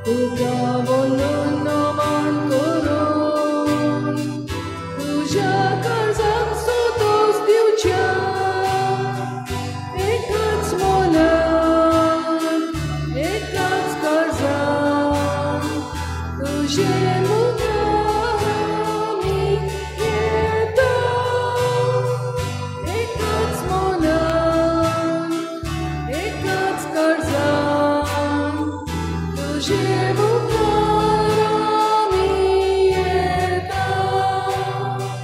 तुका वंदून नमन करून तुज्या काळजाक सोदोस दिवच्या एकाच मोलान एकाच काळजान तुजे मुखार आमी येता एकाच मोलान एकाच काळजान तुजे मुखार आमी येता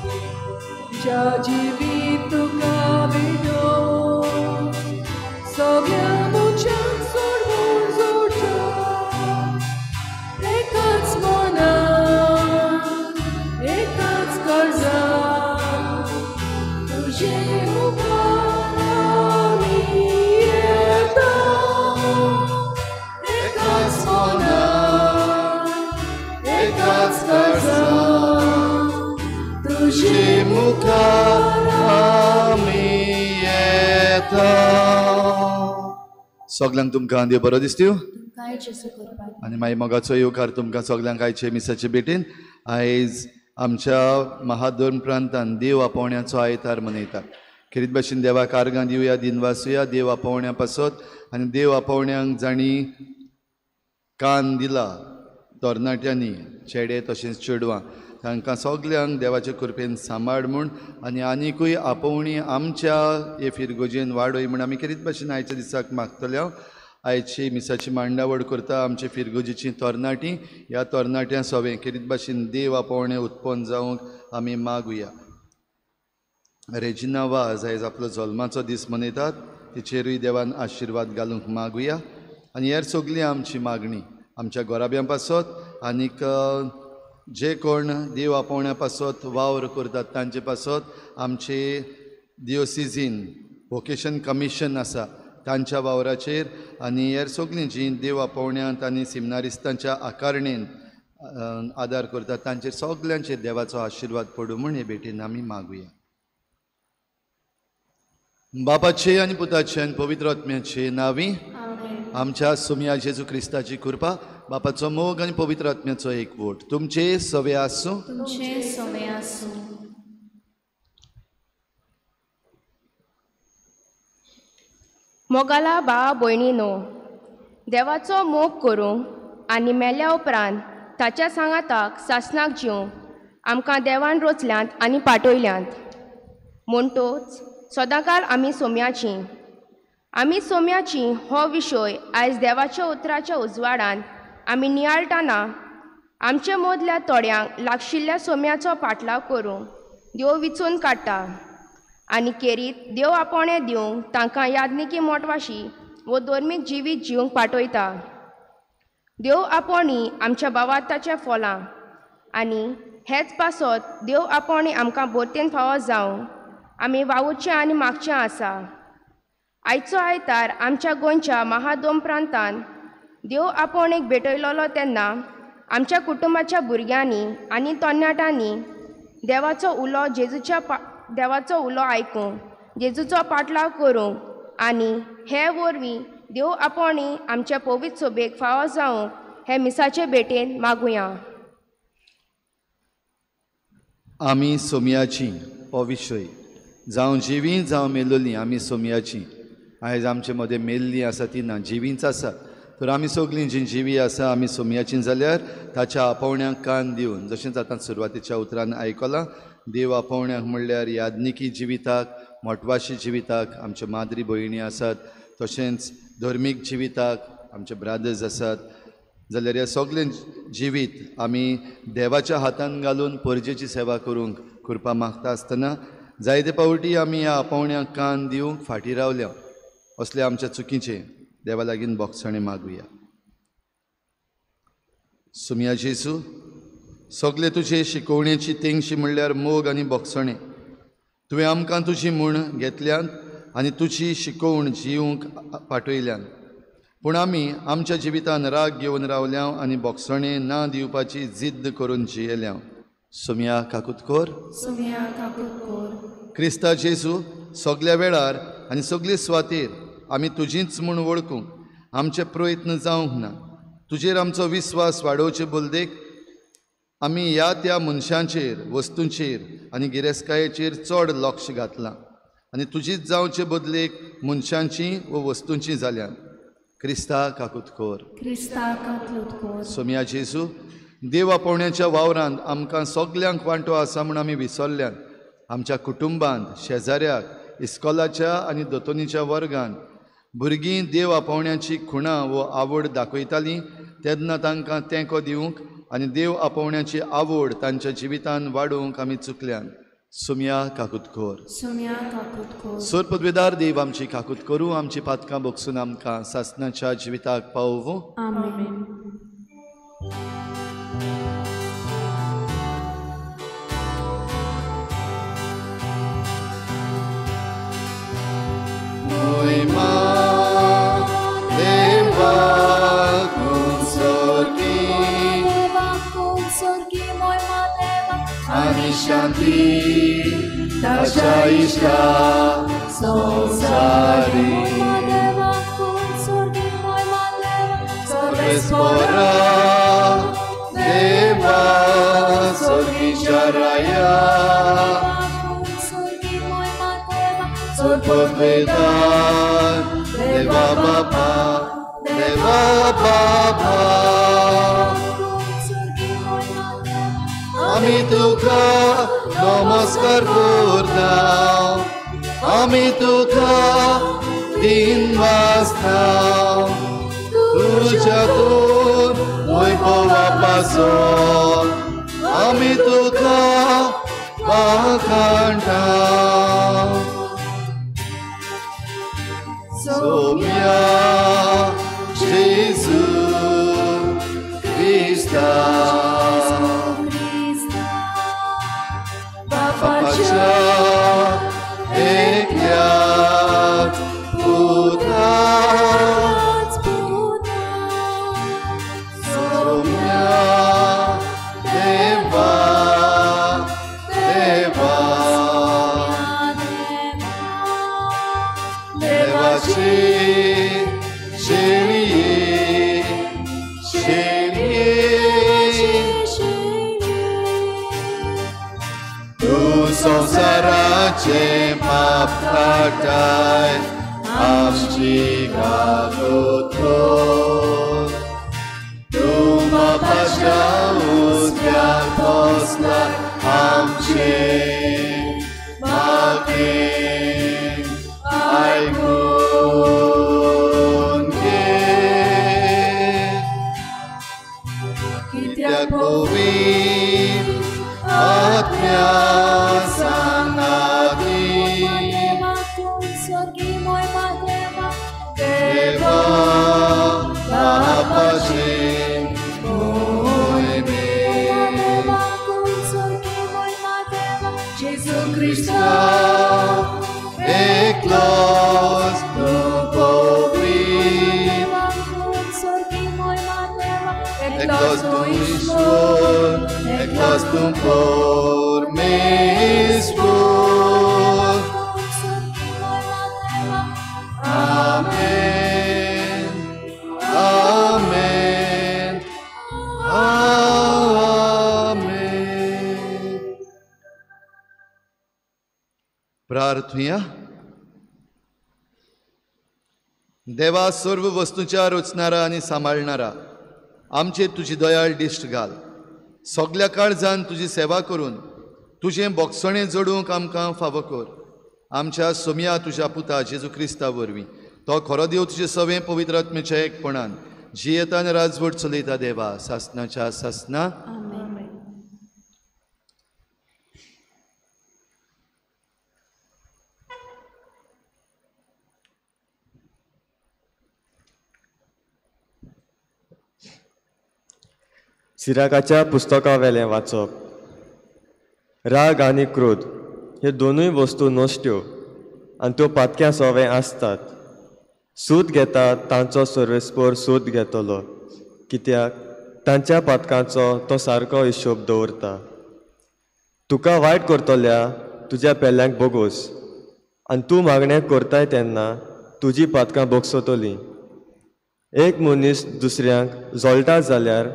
तुज्या जिवीत तुका भेटोवन सगळ्या मनशांक सोडवून जोडटा एकाच मनान एकाच काळजान तुजे मुखार आमी येता एकाच मनान एकाच काळजान तुजे मुखार आमी येता. सगल्यांक तुमकां देव बरो दिसत्यो तुमकांय जेजू कृपा. आनी मागीर मोगाचो येवकार तुमकां सगल्यांक आयचे मिसाचे भेटीन. आयज आमच्या महाधर्म प्रांतान देव आपोवण्याचो आयतार मनयतात. खेरीत भाशेन देवाक आर्गां दिवया, दिनवासुया देव आपोवण्या पासत आनी देव आपोवण्यांक जांणी कान दिला तरणाट्यांनी, चेडे तशेंच चेडवां, तांकां सगल्यांक देवाचे कृपेन सांबाळ म्हूण आनी आनिकूय आपोवणी आमच्या हे फिरगोजेन वाडय म्हूण आमी खेरीत भाशेन आयच्या दिसाक मागतले. आयची मिसाची मांडावळ करता आमचे फिरगोजेची तरणाटी. ह्या तरणाट्यां सवें खेरीत भाशेन देव आपोवणें उत्पन्न जावंक आमी मागुया. रेजिना वाज आयज आपलो जल्माचो दीस मनयतात, तिचेरूय देवान आशिर्वाद घालूंक मागुया. आनी हेर सगळी आमची मागणी आमच्या गोराब्यां पासत आनीक जे कोण देव आपोवण्या पासत वावर करतात तांचे पासत आमचे दिओसिजीन वोकेशन कमिशन आसा तांच्या वावराचेर आनी हेर सगळीं जीं देव आपोवण्यांत आनी सिमनारिस्तांच्या आकारणेन आदार करतात तांचेर सगल्यांचेर देवाचो आशिर्वाद पडूं म्हूण हे भेटीन आमी मागुया. बापाचे आनी पुताचे आनी पवित्र आत्म्याचे नांवी आमच्या सुमया जेजू क्रिस्ताची कृपा, बापाचो मोग आनी पवित्र आत्म्याचो एकवट तुमचे सवे आसूं. तुमचे सवे आसूं. मोगाला भावा भयणीनो, देवाचो मोग करूंक आनी मेल्या उपरांत ताच्या सांगाताक सासणाक जिवंक आमकां देवान रोचल्यांत आनी पाठयल्यांत. म्हणटोच सदांकाल आमी सोम्याचीं. आमी सोम्याचीं हो विशय आयज देवाच्या उतराच्या उजवाडान आमी नियाळटाना आमचे मदल्या थोड्यांक लागशिल्ल्या सोम्याचो पाटलाव करूंक देव विचून काडटा आनी केरीत देव आपोवणें दिवंक तांकां याज्ञिकी मोटवाशी वो धर्मीक जिवीत जिवंक पाठयता. देव आपोवणी आमच्या भावार्थाचें फलां आनी हेच पासत देव आपोवणी आमकां भरतेन फावो जावंक आमी वावुरचें आनी मागचें आसा. आयचो आयतार आमच्या गोंयच्या महादोम प्रांतान देव आपोवणेक भेटयलोलो तेन्ना आमच्या कुटुंबाच्या भुरग्यांनी आनी तरणाट्यांनी देवाचो उलो जेजूच्या देवाचो उलो आयकूंक, जेजूचो पाटलाव करूंक आनी हे वरवीं देव आपोवणी आमच्या पवित्र सोबेक फावो जावंक हे मिसाचे भेटेन मागुया. आमी सोम्याची हो विशय जावं जिवी जावं मेलोली आमी सोम्याची. आयज आमचे मदें मेल्ली आसा ती ना, जिवींच आसा. तर आमी सगळीं जीं जिवी आसा आमी सोम्याची जाल्यार ताच्या आपोवण्याक कान दिवन, जशेंच आतां सुरवातेच्या उतरान आयकलां, देव आपोवण्याक म्हणल्यार याज्ञिकी जिविताक, मोटवाशी जिविताक आमच्यो माद्री भयणी आसात, तशेंच धर्मीक जिविताक आमचे ब्रादर्स आसात. जाल्यार ह्या सगळें जिवीत आमी देवाच्या हातान घालून परजेची सेवा करूंक कृपा मागता आसतना जायते पावटी आमी ह्या आपोवण्याक कान दिवंक फाटीं रावल्या. असले आमच्या चुकीचें देवा लागीं बोगसणें मागुया. सुमया जेजू, सगळे तुजे शिकोवणेची तेंगशी म्हणल्यार मोग आनी बोगसणें. तुवें आमकां तुजी म्हूण घेतल्यान आनी तुजी शिकोवण जिवंक पाठयल्यान, पूण आमी आमच्या जिवितान राग घेवन रावल्या आनी बोगसणें ना दिवपाची जिद्द करून जियेल्या. सुमया काकूत कोर. सुमया काकूत कोर. क्रिस्ता जेजू, सगल्या वेळार आनी सगळे सुवातेर आमी तुजीच म्हूण वळखूंक आमचे प्रयत्न जावंक ना. तुजेर आमचो विस्वास वाडोवचे बोलदेक आमी ह्या त्या मनशांचेर, वस्तूंचेर आनी गिरेस्तकायेचेर चड लक्ष घातलां आनी तुजीच जावचे बदलेक मनशांची व वस्तूंची जाल्यान. क्रिस्ता काकूत कर. क्रिस्ता काकूत कर. सोमया जेजू, देव आपोवण्याच्या वावरांत आमकां सगल्यांक वांटो आसा म्हूण आमी विसरल्यान. आमच्या कुटुंबांत, शेजाऱ्याक, इस्कोलाच्या आनी दोतोनीच्या वर्गान भुरगीं देव आपोवण्याची खुणां वो आवड दाखयतालीं तेन्ना तांकां तेंको दिवंक आनी देव आपोवण्याची आवड तांच्या जिवितान वाडोवंक आमी चुकल्यान. सोमया काकूत कर. सोमया काकूत कर. सोर पदवेदार देव आमची काकूत करूं, आमची पातकां बगसून आमकां सासणाच्या जिविताक पावोवं. आमेन. शांती ताच्या इश्टा संवसारी सर्वेस्परा देवा स्वर्गीच्या राया सर्वपदवेदार देवा बापा देवा बापा आमी तुका नमस्कार करता, आमी तुका दिन वाजता, तुज्या तूं वैभवा पासून आमी तुका वाखाणटा. सोम्या जेजू क्रिस्ता बापाच्या एकल्याच पुता सोम्या देवा देवा देवाची शेळये शेळये संसाराचे पाप काडटाय आमची काकूत कर. तूं बापाच्या उजव्याक बसला आमचे मागणें आयकून घे. कित्याक पवित्र आत्म्या सांगाती देवा बापाचे मोहिमे जेजू क्रिस्ता एकलोच तूं पवित्र एकलोच तूं ईश्वर एकलोच तूं परमेश्वर. आमेन आमेन आमेन. प्रार्थुया. देवा सर्व वस्तूंच्या रचणारा आनी सांबाळणारा आमचेर तुजी दयाळ दिश्ट घाल. सगल्या काळजान तुजी सेवा करून तुजें बोगसणें जोडूंक आमकां फावो कर. आमच्या सोमया तुज्या पुता जेजू क्रिस्ता वरवीं तो खरो देव तुजे सवें पवित्र आत्म्याच्या एकपणान जियेता आनी राजवट चलयता देवा सासनाच्या सासना. सिराकाच्या पुस्तकावेलें वाचप. राग आनी क्रोध हे दोनूय वस्तू नश्ट्यो आनी त्यो पातक्यां सवें आसतात. सूद घेता तांचो सर्वेस्पोर सूद घेतलो, कित्याक तांच्या पातकांचो तो सारको हिशोब दवरता. तुका वायट करतल्या तुज्या पेल्यांक बोगोस आनी तूं मागणें करताय तेन्ना तुजी पातकां बोगसतलीं. एक मनीस दुसऱ्यांक जळटा जाल्यार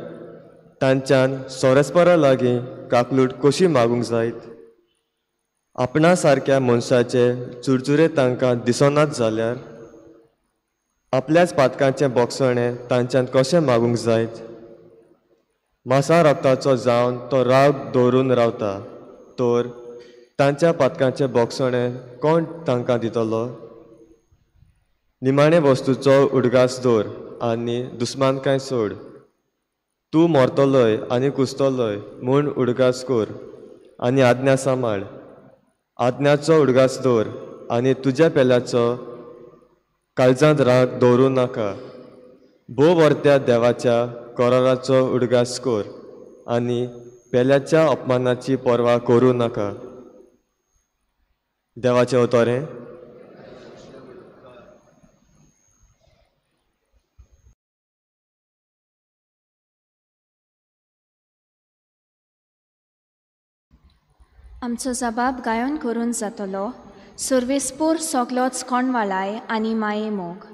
तांच्यान सोरस्परा लागीं काकलूट कशी मागूंक जायत? आपणा सारक्या मनशाचे चुरचुरे तांकां दिसनात जाल्यार आपल्याच पातकांचें बोगसणें तांच्यान कशें मागूंक जायत? मासा रक्ताचो जावन तो राग दवरून रावता तर तांच्या पातकांचें बोगसणें कोण तांकां दितलो? निमाणे वस्तूचो उडगास दवर आनी दुस्मानकाय सोड. तूं मरतलोय आनी कुसतलोय म्हूण उडगास कर आनी आज्ञा सांबाळ. आज्ञाचो उडगास दवर आनी तुज्या पेल्याचो काळजांत राग दवरूं नाका. भोव वर्त्या देवाच्या कराराचो उडगास कर आनी पेल्याच्या अपमानाची पर्वा करूं नाका. देवाचें उतरें. आमचो जबाब गायन करून जातलो सर्वेस्पोर सगलोच कोणवालाय आनी माये मोग.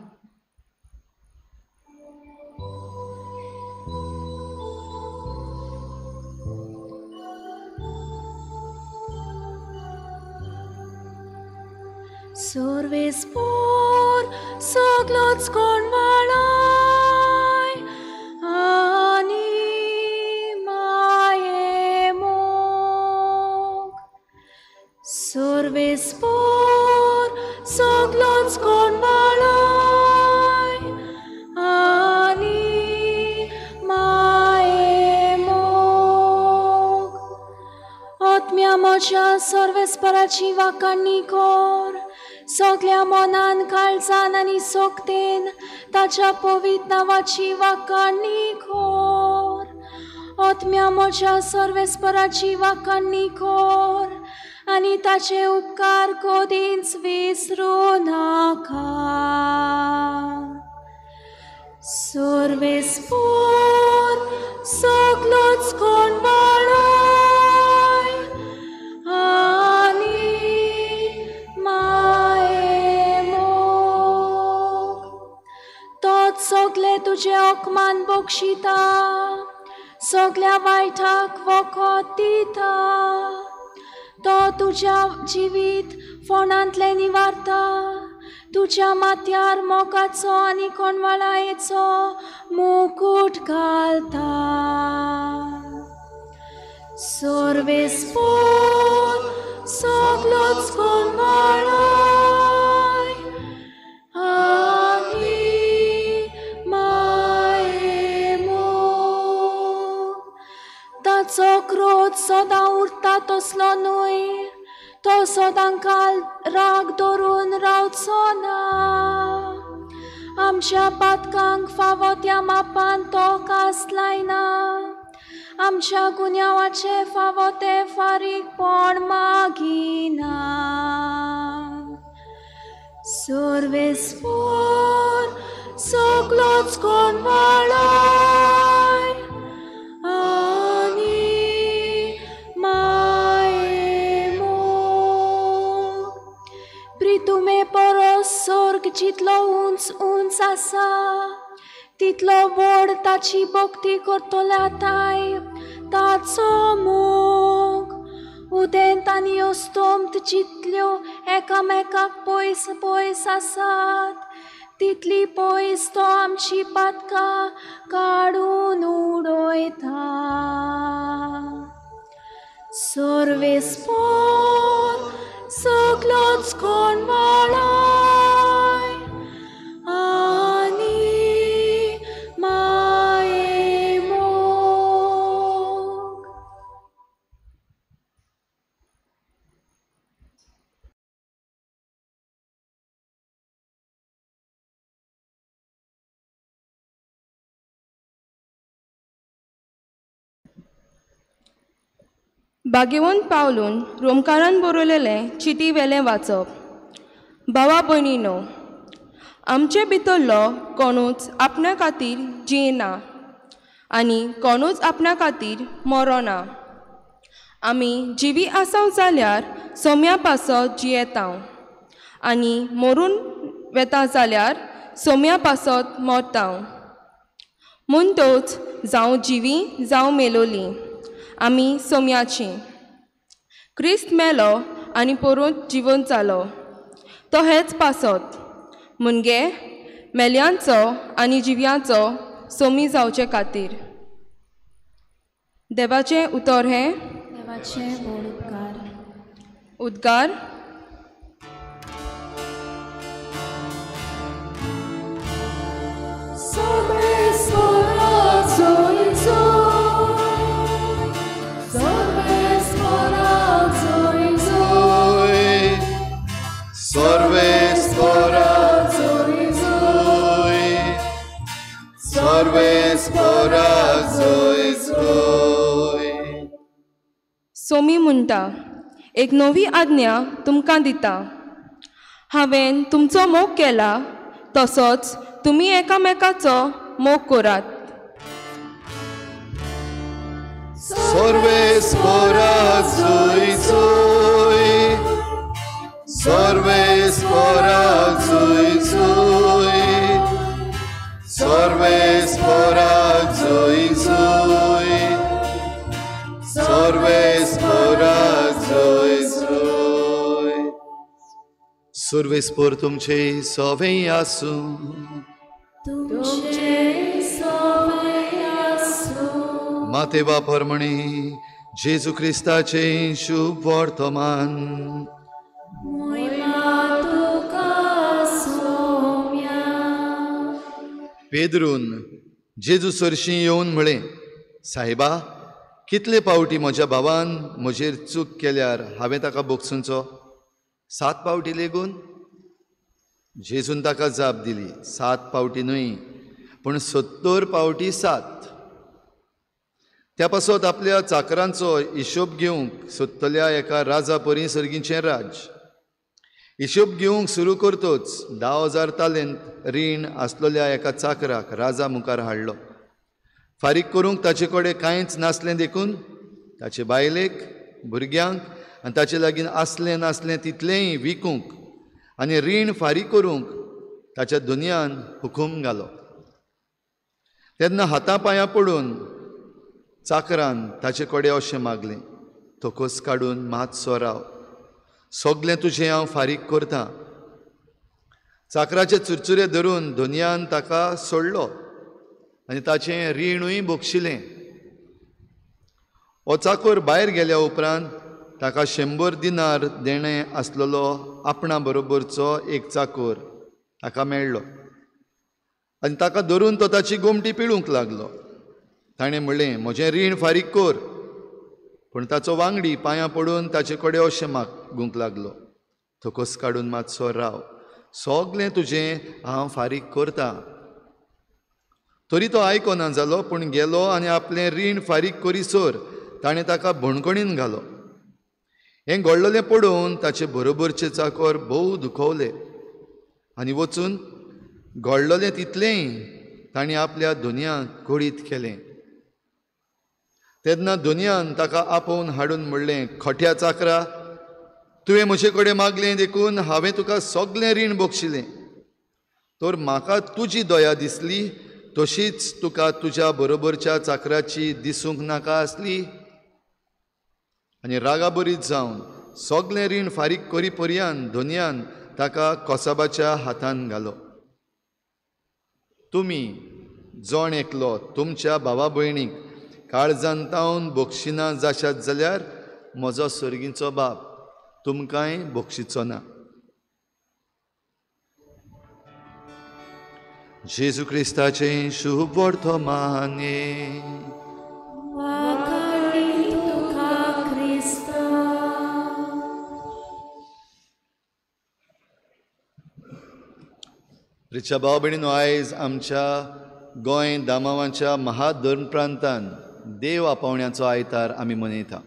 सर्वेस्पोर सगलोच कोणवालाय आनी माये मोग. सर्वेस्पोर सगलोच कोणवालाय आनी माये मोग. आत्म्या म्हज्या सर्वेस्पराची वाखाणी कर. सगल्या मनान काळजान आनी सोकतेन ताच्या पवित्र नांवाची वाखाणी कर. आत्म्या म्हज्या सर्वेस्पराची वाखाणी कर आनी ताचे उपकार कदींच विसरूं नाका. सर्वेस्पोर सगलोच कोणवालाय आनी माये मोग. तोच सगले तुजे अपमान बक्षिता, सगल्या वायटाक वखद दिता. तो तुज्या जिवीत फोंडांतलें निवारता, तुज्या माथ्यार मोगाचो आनी कोणवाळायेचो मुकूट घालता. सर्वेस्पोर सगलोच कोणवालाय आनी माये मोग. ताचो क्रोध सदां उरता तसलो न्हय, तो सदां काल राग दवरून रावचो ना. आमच्या पातकांक फावो त्या मापान तो कास लायना, आमच्या गुन्यांवाचें फावो तें फारीकपण मागिना. सर्वेस्पोर सगलोच कोणवालाय आनी माये मोग. प्रितुमे परस सर्ग जितलो उंच उंच आसा तितलो व्हड ताची भक्ती करतल्या ताय ताचो मोग. उदेंत आनी अस्तंत जितल्यो एकामेकाक पयस पयस आसात तितली पयस तो आमची पातकां काडून उडयता. सर्वेस्पोर सगलोच कोणवालाय आनी माये मोग. बागेवन पावलून रोमकारान बरयलेलें चिटी वेलें वाचप. भावा भयणीनो, आमचे भितरलो कोणूच आपणा खातीर जियेना आनी कोणूच आपणा खातीर मरोना. आमी जिवी आसाव जाल्यार सोम्या पासत जियेता आनी मरून वेता जाल्यार सोम्या पासत मरता. म्हणटोच जावं जिवी जावं मेलोली आमी सोम्याची. क्रिस्त मेलो आनी पोरून जिवन जालो तो हेच पासत मुणगे मेल्यांचो आनी जिव्यांचो सोमी जावचे खातीर. देवाचें उतर हें देवाचें व्हड उपकार. उद्गार. सोमी म्हणटा, एक नवी आज्ञा तुमकां दिता, हांवें तुमचो मोग केला तसोच तुमी एकामेकाचो मोग करात. सर्वेस्पोर तुमचे सवे आसूं. तुमचे सवे आसूं. माते बापरमणे जेजू क्रिस्ताचे शुभ वर्तमान. महिमा तुका सोम्या. पेद्रून जेजू सरशीं येवन म्हळें, साहेबा, कितले पावटी म्हज्या भावान म्हजेर चूक केल्यार हांवें ताका बोगसुंचो? 7 पावटी लेगून? जेजून ताका जाप दिली, 7 पावटी न्हय पूण 70 पावटी 7. त्या पासत आपल्या चाकरांचो हिशोब घेवंक सोदतल्या एका राजा परी सर्गीचें राज. हिशोब घेवंक सुरू करतोच 10,000 तालेंत रीण आसलेल्या एका चाकराक राजा मुखार हाडलो. फारीक करूंक ताचे कडेन कांयच नासलें देखून ताचे बायलेक, भुरग्यांक आनी ताचे लागीं आसलें नासलें तितलेंय विकूंक आनी रीण फारीक करूंक ताच्या दुनियान हुकूम घालो. तेन्ना हाता पांयां पडून चाकरान ताचे कडेन अशें मागलें, तकस काडून मातसो राव, सगलें तुजें हांव फारीक करतां. चाकराचे चुरचुरे धरून धनयान ताका सोडलो आनी ताचें रिणूय बक्षिलें. हो चाकोर भायर गेल्या उपरांत ताका 100 दिनार देणें आसलेलो आपणा बरोबरचो एक चाकोर ताका मेळ्ळो आनी ताका धरून तो ताची गोमटी पिळूंक लागलो. ताणें म्हणलें, म्हजें रीण फारीक कर. पूण ताचो वांगडी पांयां पडून ताचे कडेन अशें मागूंक लागलो, थकस काडून मातसो राव, सगलें तुजें हांव फारीक करतां. तरी तो आयकना जालो, पूण गेलो आनी आपलें रीण फारीक करीसर ताणें ताका बणकणीन घालो. हें घडलेलें पळोवन ताचे बरोबरचे चाकोर भोव दुखवले आनी वचून घडलेलें तितलेंय ताणें आपल्या धनयांक कळीत केलें. तेन्ना धनयान ताका आपोवन हाडून म्हणलें, खोट्या चाकरा, तुवें म्हजे कडेन मागलें देखून हांवें तुका सगलें रीण बक्षिलें, तर म्हाका तुजी दया दिसली तशीच तुका तुज्या बरोबरच्या चाकराची दिसूंक नाका आसली. आनी रागाबरीत जावन सगलें रीण फारीक करी पर्यान धनयान ताका कोसाबाच्या हातान घालो. तुमी जण एकलो तुमच्या भावा भयणीक काळजान तावन बक्षिना जाशात जाल्यार म्हजो सर्गीचो बाप तुमकांय बक्षिचो ना. जेजू क्रिस्ताचें शुभ वर्तमान. प्रिच्या भाव भयणीनो, आयज आमच्या गोंय दामावांच्या महाधर्म प्रांतान देव आपोवण्याचो आयतार आमी मनयता.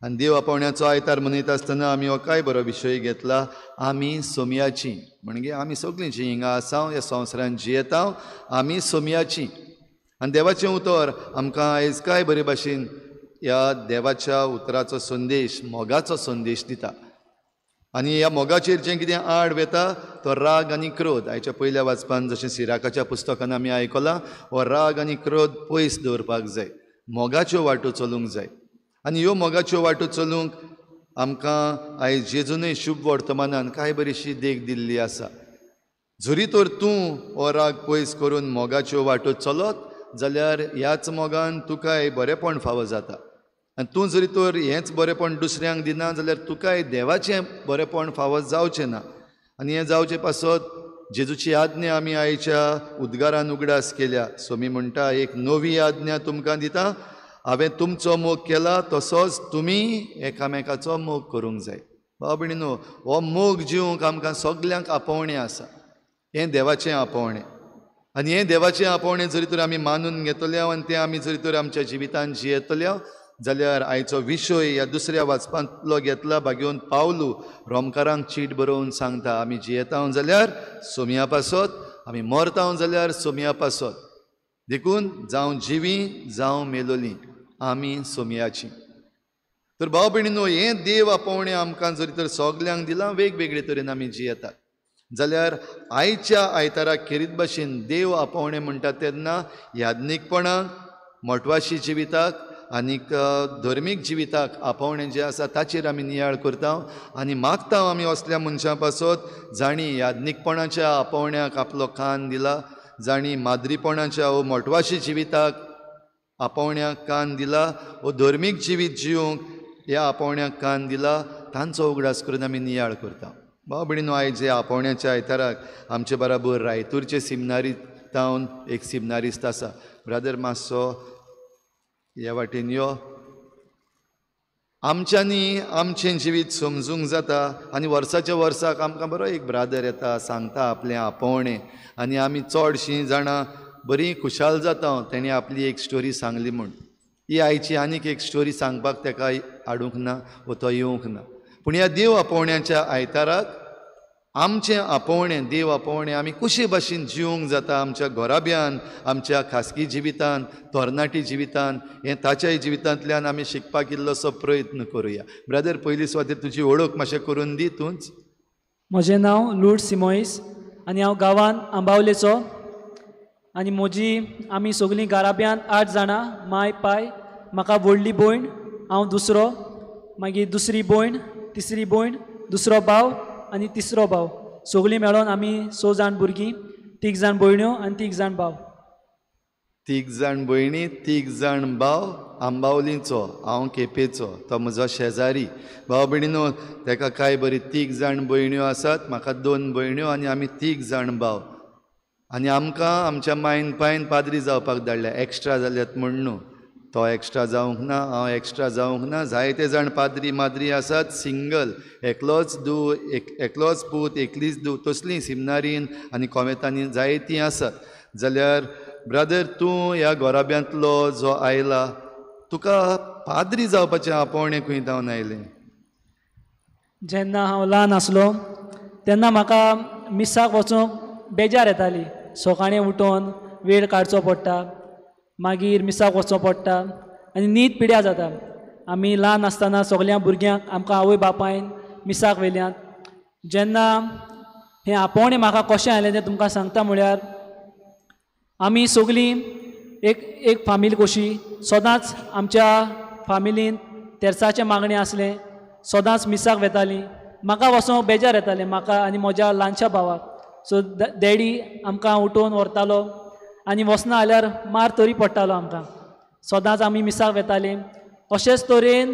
आनी देव आपोवण्याचो आयतार मनयता आसतना आमी हो काय बरो विशय घेतला, आमी सोमयाची. म्हणजे आमी सगळीं जीं हिंगा आसा ह्या संवसारान जियेता आमी सोमयाची. आनी देवाचें उतर आमकां आयज काय बरे भाशेन ह्या देवाच्या उतराचो संदेश, मोगाचो संदेश दिता. आनी ह्या मोगाचेर जें कितें आड वेता तो राग आनी क्रोध. आयच्या पयल्या वाचपान जशें सिराकाच्या पुस्तकान आमी आयकलां, हो राग आनी क्रोध पयस दवरपाक जाय, मोगाच्यो वाटो चलूंक जाय. आनी ह्यो मोगाच्यो वाटो चलूंक आमकां आयज जेजूनय शुभ वर्तमानान कांय बरीशी देख दिल्ली आसा. जरी तर तूं हो राग पयस करून मोगाच्यो वाटो चलत जाल्यार ह्याच मोगान तुकाय बरेंपण फावो जाता. आनी तूं जरी तर हेंच बरेंपण दुसऱ्यांक दिना जाल्यार तुकाय देवाचें बरेंपण फावो जावचें ना. आनी हें जावचें पासत जेजूची आज्ञा आमी आयच्या उद्गारान उगडास केल्या. सोमी म्हणटा, एक नवी आज्ञा तुमकां दिता, हांवें तुमचो मोग केला तसोच तुमी एकामेकाचो मोग करूंक जाय. भाव भयणीनो, हो मोग जिवंक आमकां सगल्यांक आपोवणें आसा. हें देवाचें आपोवणें. आनी हें देवाचें आपोवणें जरी तर आमी मानून घेतले आनी तें आमी जरी तर आमच्या जिवितांत जियेतले जाल्यार आयचो विशय ह्या दुसऱ्या वाचपांतलो घेतला भागेवन पावलू रोमकारांक चीट बरोवन सांगता, आमी जियेता जाल्यार सोमया पासत, आमी मरता जाल्यार सोमया पासत. देखून जावं जिवी जावं मेलोली आमी सोमयाची. तर भाव भयणीनो, हें देव आपोवणें आमकां जरी तर सगल्यांक दिलां, वेगवेगळे तरेन आमी जियेतात जाल्यार आयच्या आयताराक खेरीत भाशेन देव आपोवणें म्हणटा तेन्ना याज्ञीकपणाक, मोटवाशी जिविताक आनीक धर्मीक जिविताक आपोवणें जें आसा ताचेर आमी नियाळ करता आनी मागता आमी असल्या मनशां पासत जांणी याज्ञीकपणाच्या आपोवण्याक आपलो कान दिला, जांणी माद्रीपणाच्या वो मोटवाशी जिविताक आपोवण्याक कान दिला, वो धर्मीक जिवीत जिवंक ह्या आपोवण्याक कान दिला, तांचो उगडास करून आमी नियाळ करता. भाव भयणीनो, आयज ह्या आपोवण्याच्या आयताराक आमचे बराबर रायतूरचे सिमनारी तावन एक सिमनारिस्त आसा. ब्रादर, मातसो ह्या वाटेन यो. आमच्यांनी आमचें जिवीत समजूंक जाता आनी वर्साच्या वर्साक आमकां बरो एक ब्रादर येता, सांगता आपलें आपोवणें आनी आमी चडशीं जाणां बरीं खुशाल जाता तेणी आपली एक स्टोरी सांगली म्हूण. ही आयची आनीक एक स्टोरी सांगपाक ताका हाडूंक ना वो तो येवंक ना, पूण ह्या देव आपोवण्याच्या आयताराक आमचें आपोवणें, देव आपोवणें आमी कशे भाशेन जिवंक जाता आमच्या घराब्यान, आमच्या खासगी जिवितान, तरणाटी जिवितान, हें ताच्याय जिवितांतल्यान आमी शिकपाक इल्लोसो प्रयत्न करुया. ब्रदर, पयली सुवातेर तुजी वळख मातशें करून दी तूंच. म्हजें नांव लूड सिमोईस आनी हांव गांवान आंबावलेचो. आनी म्हजी आमी सगळीं घराब्यांत 8 जाणां, माय पाय, म्हाका व्हडली भयण, हांव दुसरो, मागीर दुसरी भयण, तिसरी भयण, दुसरो भाव आनी तिसरो भाव. सगळीं मेळोन आमी 6 जाण भुरगीं, 3 जाण भयण्यो आनी 3 जाण भाव. 3 जाण भयणी, 3 जाण भाव, आंबावलीचो, हांव केपेचो, तो म्हजो शेजारी. भाव भयणीनो, ताका कांय बरी 3 जाण भयण्यो आसात, म्हाका 2 भयण्यो आनी आमी 3 जाण भाव. आनी आमकां आमच्या मायन पायन पाद्री जावपाक धाडल्या, एक्स्ट्रा जाल्यात म्हूण न्हू. तो एक्स्ट्रा जावंक ना, हांव एक्स्ट्रा जावंक ना. जायते जाण पाद्री माद्री आसात सिंगल, एकलोच धूव, एकलोच पूत, एकलीच धूव, तसलीं सिमनारीन आनी कोवेंतांनी जायतीं आसात. जाल्यार ब्रदर, तूं ह्या घराब्यांतलो जो आयला, तुका पाद्री जावपाचें आपोवणें खंय जावन आयलें? जेन्ना हांव ल्हान आसलो तेन्ना म्हाका मिसाक वचूंक बेजार येताली. सकाळीं उठोन वेळ काडचो पडटा, मागीर मिसाक वचचो पडटा आनी न्हीद पिड्या जाता. आमी ल्हान आसतना सगळ्या भुरग्यांक आमकां आवय बापायन मिसाक व्हेल्यात. जेन्ना हें आपोवणें म्हाका कशें आयलें तें तुमकां सांगता. म्हळ्यार आमी सगळीं एक एक फामील कशी, सदांच आमच्या फामिलीन तेर्साचें मागणें आसलें, सदांच मिसाक वेतालीं. म्हाका वचोंक बेजार येतालें, म्हाका आनी म्हज्या ल्हानशा भावाक. सो डॅडी आमकां उठोवन व्हरतालो आनी वचना जाल्यार मार तरी पडटालो आमकां. सदांच आमी मिसाक वेतालीं. अशेंच तरेन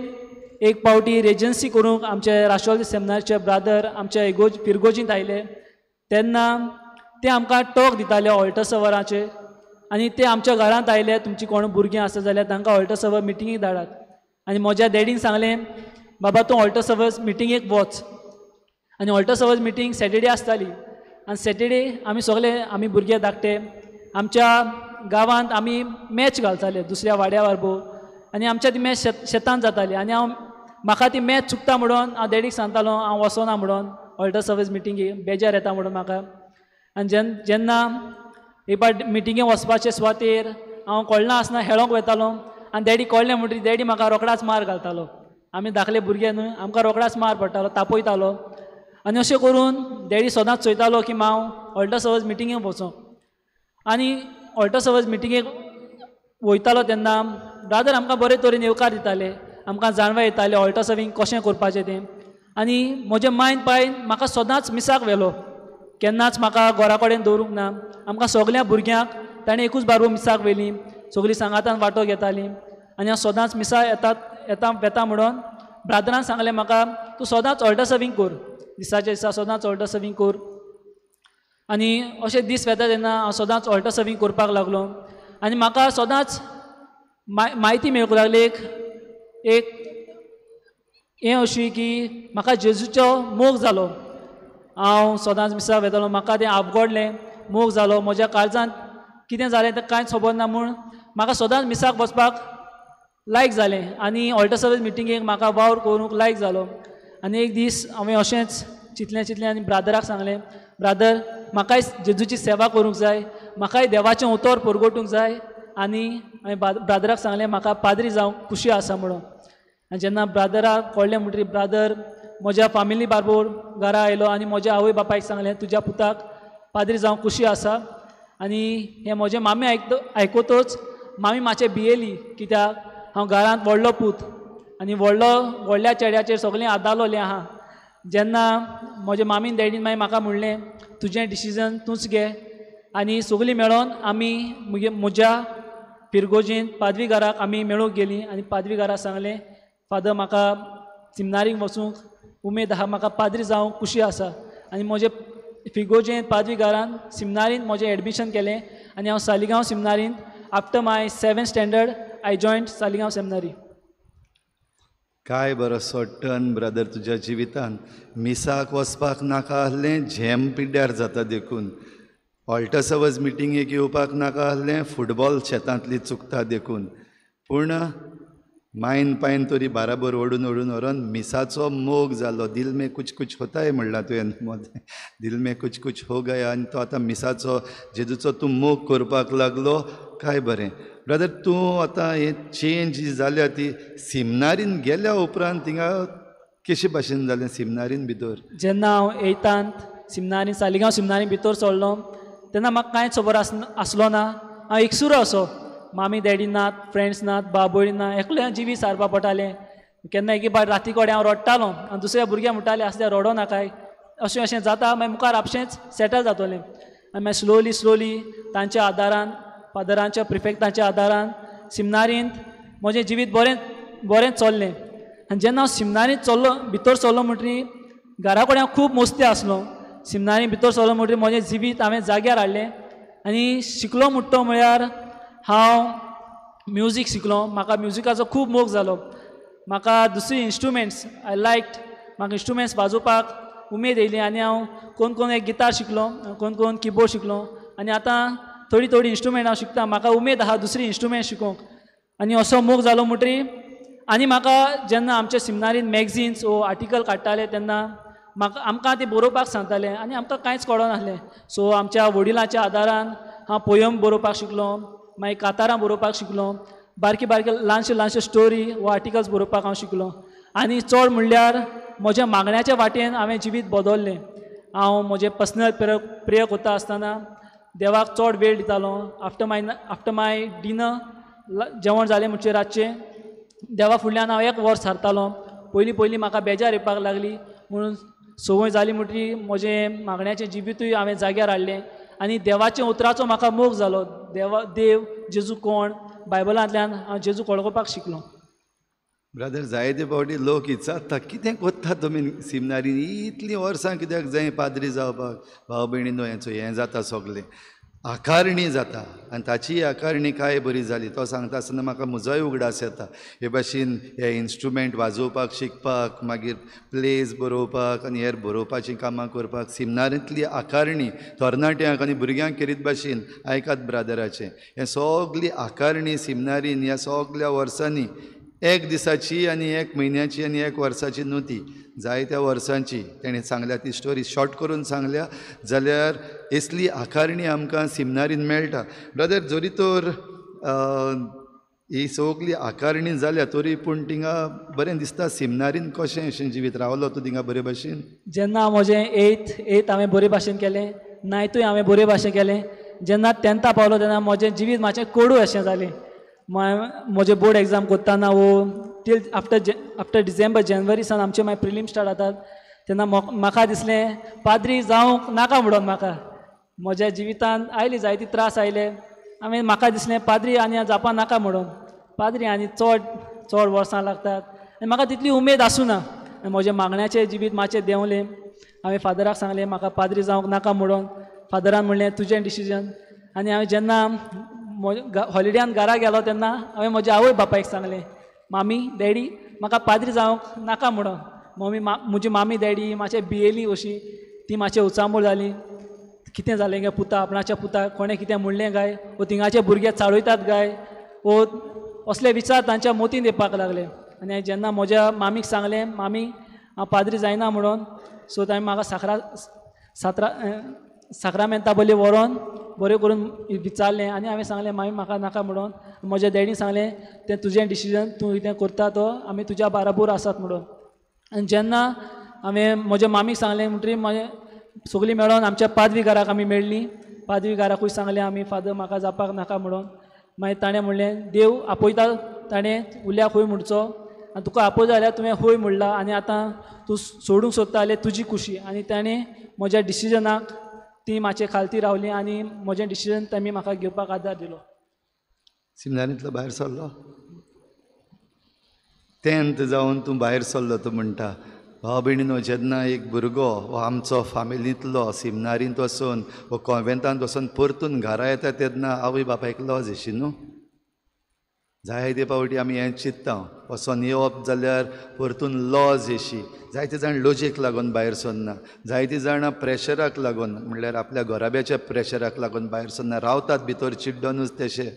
एक पावटी रेजन्सी करूंक आमचे राष्ट्रवादी सेमिनारचे ब्रादर आमच्या फिरगोजींत आयले तेन्ना ते आमकां टॉक दिताले ऑल्टर सवराचे. आनी ते आमच्या घरांत आयले, तुमची कोण भुरगीं आसा जाल्यार तांकां ऑल्टर सवर मिटिंगेक धाडात. आनी म्हज्या डॅडीन सांगलें, बाबा तूं ऑल्टर सवर मिटिंगेक वच. आनी ऑल्टर सवर मिटींग सॅटर्डे आसताली आनी सॅटर्डे आमी सगळे आमी भुरगे धाकटे आमच्या गांवांत आमी मॅच घालताले दुसऱ्या वाड्या बरोबर. आनी आमच्या ती मॅच शेतान जाताली. आनी हांव म्हाका ती मॅच चुकता म्हणून हांव डॅडीक सांगतालो हांव वचना म्हणून ऑल्टर सर्वीस मिटिंगेक, बेजार येता म्हणून म्हाका. आनी जेन्ना एक पाट मिटिंगेक वचपाचे सुवातेर हांव कळना आसतना खेळोंक वेतालो आनी डॅडी कळ्ळें म्हणटकीर डॅडी म्हाका रोखडाच मार घालतालो. आमी धाकले भुरगे न्हू, आमकां रोखडाच मार पडटालो, तापयतालो. आनी अशें करून डॅडी सदांच चोयतालो की हांव ऑल्टर सर्वीस मिटिंगेक वचों. आनी ऑल्टर सर्वीस मिटिंगेक वयतालो तेन्ना ब्रादर आमकां बरे तरेन येवकार दिताले, आमकां जाणवाय येताले ऑल्टर सर्वींग कशें करपाचें तें. आनी म्हज्या मायन पायन म्हाका सदांच मिसाक व्हेलो, केन्नाच म्हाका घरा कडेन दवरूंक ना. आमकां सगल्या भुरग्यांक ताणें एकूच बारबो मिसाक व्हेलीं, सगळीं सांगातान वांटो घेतालीं. आनी हांव सदांच मिसा येता येता वेता म्हणून ब्रादरान सांगलें म्हाका, तूं सदांच ऑल्टर सर्वींग कर, दिसाच्या दिसा सदांच ऑल्टर सर्वींग कर. आनी अशें दीस वेता तेन्ना हांव सदांच ऑल्टर सर्वींग करपाक लागलो आनी म्हाका सदांच म्हायती मेळूंक लागली. एक एक हें अशी की म्हाका जेजूचो मोग जालो. हांव सदांच मिसाक वेतालो, म्हाका तें आपगोडलें, मोग जालो. म्हज्या काळजांत कितें जालें तें कांयच खबर ना म्हूण म्हाका सदांच मिसाक वचपाक लायक जालें आनी ऑल्टर सर्वीस मिटिंगेक म्हाका वावर करूंक लायक जालो. आनी एक दीस हांवें अशेंच चिंतलें चिंतलें आनी ब्रादराक सांगलें, ब्रादर म्हाकाय जेजूची सेवा करूंक जाय, म्हाकाय देवाचें उतर परगटूंक जाय. आनी हांवें ब्रादराक सांगलें म्हाका पाद्री जावंक खुशी आसा म्हणून. आनी जेन्ना ब्रादराक कळ्ळें म्हणटकीर ब्रादर म्हज्या फामिली बारबोर घरा आयलो आनी म्हज्या आवय बापायक सांगलें तुज्या पुताक पाद्री जावंक खुशी आसा. आनी हें म्हजें मामी आयकतच मामी मातशें भियेली, कित्याक हांव घरांत व्हडलो पूत आनी व्हडल्या चेड्याचेर सगळें आदारलोलें आहा. जेन्ना म्हज्या मामीन डॅडीन मागीर म्हाका म्हणलें तुजें डिसिजन तूंच घे. आनी सगळीं मेळोन आमी म्हज्या फिरगोजीन पादवीगाराक आमी मेळूंक गेलीं आनी पादवीगाराक सांगलें, फादर म्हाका सिमनारीक वचूंक उमेद आहा, म्हाका पाद्री जावंक खुशी आसा. आनी म्हजे फिरगोजेन पादवीगारान सिमनारीन म्हजें एडमिशन केलें आनी हांव Saligao सिमनारीन after my 7th standard I joined Saligao seminary. काय बरोसो टर्न ब्रदर तुज्या जिवितान. मिसाक वचपाक नाका आहलें, झेम पिड्ड्यार जाता देखून, ऑल्टर सर्वीस मिटिंगेक येवपाक नाका आहलें, फुटबॉल शेतांतली चुकता देखून, पूण मायन पायन तरी बाराबर ओडून ओडून व्हरोन मिसाचो मोग जालो. दिल में कुछ कुछ होताय म्हणलां तुवें मदें, दिल में कुछ कुछ हो गया. आनी तो आतां मिसाचो जेजूचो तूं मोग करपाक लागलो. काय बरें ब्रदर, तूं आतां हें चेंज जाल्या ती सिमनारीन गेल्या उपरांत थिंगा कशे भाशेन जालें सिमनारीन भितर? जेन्ना हांव एयथांत सिमनारीन सालिगांव सिमनारीन भितर सरलो तेन्ना म्हाका कांयच खबर आसलो ना. हांव एकसुरो असो, मामी डॅडी नात, फ्रेंड्स नात, बाबोळी ना, एकलें जिवीत सारपा पडटालें. केन्ना एक बार राती कडेन हांव रडटालो आनी दुसऱ्या भुरग्यांक म्हणटालें आसल्यार रडो नाकाय, अशें अशें जाता, मागीर मुखार आपशेंच सेटल जातलें. आनी मागीर स्लोली स्लोली तांच्या आदारान, फादरांच्या प्रिफेक्टांच्या आदारान सिमनारींत म्हजें जिवीत बरें बरें चल्लें. आनी जेन्ना हांव सिमनारींत चल्लो भितर सरलो म्हणटकीर घरा कडेन हांव खूब मस्ती आसलो. सिमनारींत भितर सरलो म्हणटकीर म्हजें जिवीत हांवें जाग्यार हाडलें आनी शिकलो म्हणटा म्हळ्यार हांव म्युजीक शिकलो. म्हाका म्युजिकाचो खूब मोग जालो. म्हाका दुसरी इन्स्ट्रुमेंट्स I लायक्ड, म्हाका इन्स्ट्रुमेंट्स वाजोवपाक उमेद येयली आनी हांव कोण कोण एक गिटार शिकलो, कोण कोण किबोर्ड शिकलो आनी आतां थोडी थोडी इन्स्ट्रुमेंट हांव शिकता. म्हाका उमेद आहा दुसरी इन्स्ट्रुमेंट शिकोवंक आनी असो मोग जालो म्हणटकीर आनी म्हाका जेन्ना आमच्या सिमनारीन मॅगझिन्स वो आर्टिकल काडटाले तेन्ना म्हाका आमकां ते बरोवपाक सांगताले आनी आमकां कांयच कळनासलें. सो आमच्या वडिलांच्या आदारान हांव पोयम बरोवपाक शिकलो, मागीर कातारां बरोवपाक शिकलो, बारकी बारकी ल्हानश्यो ल्हानश्यो स्टोरी वो आर्टिकल्स बरोवपाक हांव शिकलो. आनी चड म्हणल्यार म्हज्या मागण्याच्या वाटेन हांवें जिवीत बदल्लें. हांव म्हजें पर्सनल प्रेयर करता आसतना देवाक चड वेळ दितालो. आफ्टर my dinner जेवण जालें म्हणचे रातचें देवा फुडल्यान हांव एक वर सारतालो. पयलीं पयलीं म्हाका बेजार येवपाक लागली म्हणून संवय जाली म्हणटकीर म्हजें मागण्याचें जिवितूय हांवें जाग्यार हाडलें आनी देवाच्या उतराचो म्हाका मोग जालो. देव जेजू कोण बायबलांतल्यान हांव जेजू वळखुपाक शिकलो. ब्रदर, जायते फावटी लोक विचारता कितें कोत्ता तुमी सिमनारीन इतलीं वर्सां कित्याक जाय पाद्री जावपाक? भाव भयणीनो, हेंचो हें जाता सगलें आकारणी जाता आनी ताची आकारणी काय बरी जाली. तो सांगता आसतना म्हाका म्हजोय उगडास येता. हे भाशेन हे इन्स्ट्रुमेंट वाजोवपाक शिकपाक, मागीर प्लेज बरोवपाक आनी हेर बरोवपाचीं कामां करपाक सिमनारींतली आकारणी तरणाट्यांक आनी भुरग्यांक खेरीत भाशेन आयकात ब्रादराचें. हें सगली आकारणी सिमनारीन ह्या सगल्या वर्सांनी एक दिसाची आनी एक म्हयन्याची आनी एक वर्साची न्हू, ती जायत्या वर्सांची. तेणें सांगल्या ती स्टोरी शॉर्ट करून सांगल्या जाल्यार असली आकारणी आमकां सिमनारीन मेळटा. ब्रदर, जरी तर ही सगली आकारणी जाल्या तरी पूण थिंगा बरें दिसता सिमनारीन कशें अशें जिवीत रावलो तूं थिंगा बरे भाशेन? जेन्ना म्हजें एथ हांवें बरे भाशेन केलें, नायतूय हांवें बरे भाशेन केलें. जेन्ना तेंथा पावलो तेन्ना म्हजें जिवीत मातशें कोडू अशें जालें. म्हजें बोर्ड एग्जाम करतना वो टील आफ्टर डिसेंबर जनवरी सावन आमचे मागीर प्रिलीम स्टार्ट जातात तेन्ना म्हाका दिसलें पाद्री जावंक नाका म्हणून. म्हाका म्हज्या जिवितांत आयले जायते त्रास आयले. हांवें म्हाका दिसलें पाद्री आनी जावपा नाका म्हणून, पाद्री आनी चड चड वर्सां लागतात आनी म्हाका तितली उमेद आसूना. आनी म्हजें मागण्याचें जिवीत मातशें देंवलें. हांवें फादराक सांगलें म्हाका पाद्री जावंक नाका म्हणून. फादरान म्हणलें तुजें डिसिजन. आनी हांवें जेन्ना हॉलिडेयान घरा गेलो तेन्ना हांवें म्हज्या आवय बापायक सांगलें, मामी डॅडी म्हाका पाद्री जावंक नाका म्हणून. मम्मी म्हजी मामी डॅडी मातशें भियेली अशी, ती मातशें उचांबळ जाली, कितें जालें गे पुता, आपणाच्या पुताक कोणें कितें म्हणलें काय, वो थिंगाचे भुरगे चाळयतात काय, वो असले विचार तांच्या मोतीन येवपाक लागले. आनी जेन्ना म्हज्या मामीक सांगलें मामी हांव पाद्री जायना म्हणून, सो ताणें म्हाका साक्रामेंता बली व्हरोन बरें करून विचारलें आनी हांवें सांगलें मामी म्हाका नाका म्हणून. म्हज्या डॅडीन सांगलें तें तुजें डिसिजन, तूं कितें करता तो आमी तुज्या बाराबोर आसात म्हणून. आनी जेन्ना हांवें म्हज्या मामीक सांगलें म्हणटकीर म्हजें सगळीं मेळोन आमच्या पादवीगाराक आमी मेळ्ळीं. पादवीगाराकूय सांगलें आमी फादर म्हाका जावपाक नाका म्हणून. मागीर ताणें म्हणलें देव आपयता, ताणें उल्याक हय म्हणचो आनी तुका आपयता जाल्यार तुवें हय म्हणलां आनी आतां तूं सोडूंक सोदता जाल्यार तुजी खुशी. आनी ताणें म्हज्या डिसिजनाक ती मातशें खालती रावली आनी म्हजें डिसिजन ताणी म्हाका घेवपाक आदार दिलो. सिमनारींतलो भायर सरलो, टेंथ जावन तूं भायर सरलो तूं म्हणटा. भाव भयणीनो, जेन्ना एक भुरगो हो आमचो फामिलींतलो सिमनारींत वचून वो कॉन्वेंटांत वचून परतून घरा येता तेन्ना आवय बापायक लज येशी न्हू. जायते फावटी आमी हें चिंत्ता वचोन येवप जाल्यार परतून लॉज येशी. जायते जाण लजेक लागून भायर सरना, जायतीं जाणां प्रेशराक लागून म्हणल्यार आपल्या घराब्याच्या प्रेशराक लागून भायर सरना, रावतात भितर चिड्डोनूच तशें.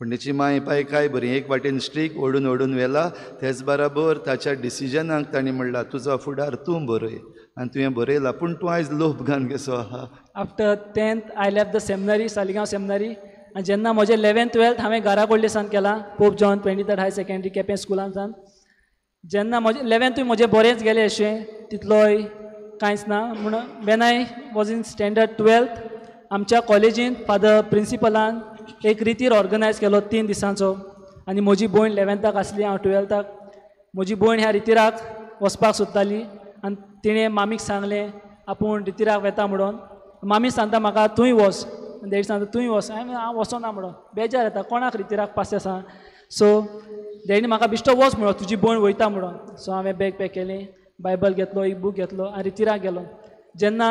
पूण तेची माय पाय काय बरी एक वाटेन स्ट्रीक ओडून ओडून व्हेला, तेच बराबर ताच्या डिसिजनाक तांणी म्हणलां तुजो फुडार तूं बरय आनी तुवें बरयला. पूण तूं आयज लोभगान कसो आहा? After 10th I left the seminary, Saligao seminary. आनी जेन्ना म्हजें 11th 12th हांवें घरा कडले सावन केलां, Pope John 23rd high secondary Quepem स्कुलान सावन. जेन्ना म्हजें 11th म्हजें बरेंच गेलें अशें तितलोय कांयच ना. म्हणून when I was in standard 12th आमच्या कॉलेजींत फादर प्रिंसिपलान एक रितीर ऑर्गनायज केलो 3 दिसांचो. आनी म्हजी भयण 11th आसली, हांव 12th. म्हजी भयण ह्या रितीराक वचपाक सोदताली आनी तिणें मामीक सांगलें आपूण रितीराक वेता म्हणून. मामी सांगता म्हाका तूंय वच, डॅडी सांगता तूंय वच. हांवें हांव वचना म्हणून, बेजार येता कोणाक रितीराक पास आसा. सो डॅडीन म्हाका बिश्टो वच म्हणून, तुजी भयण वयता म्हणून. सो हांवें बॅग पॅक केलें, बायबल घेतलो, एक बूक घेतलो आनी रितीराक गेलो. जेन्ना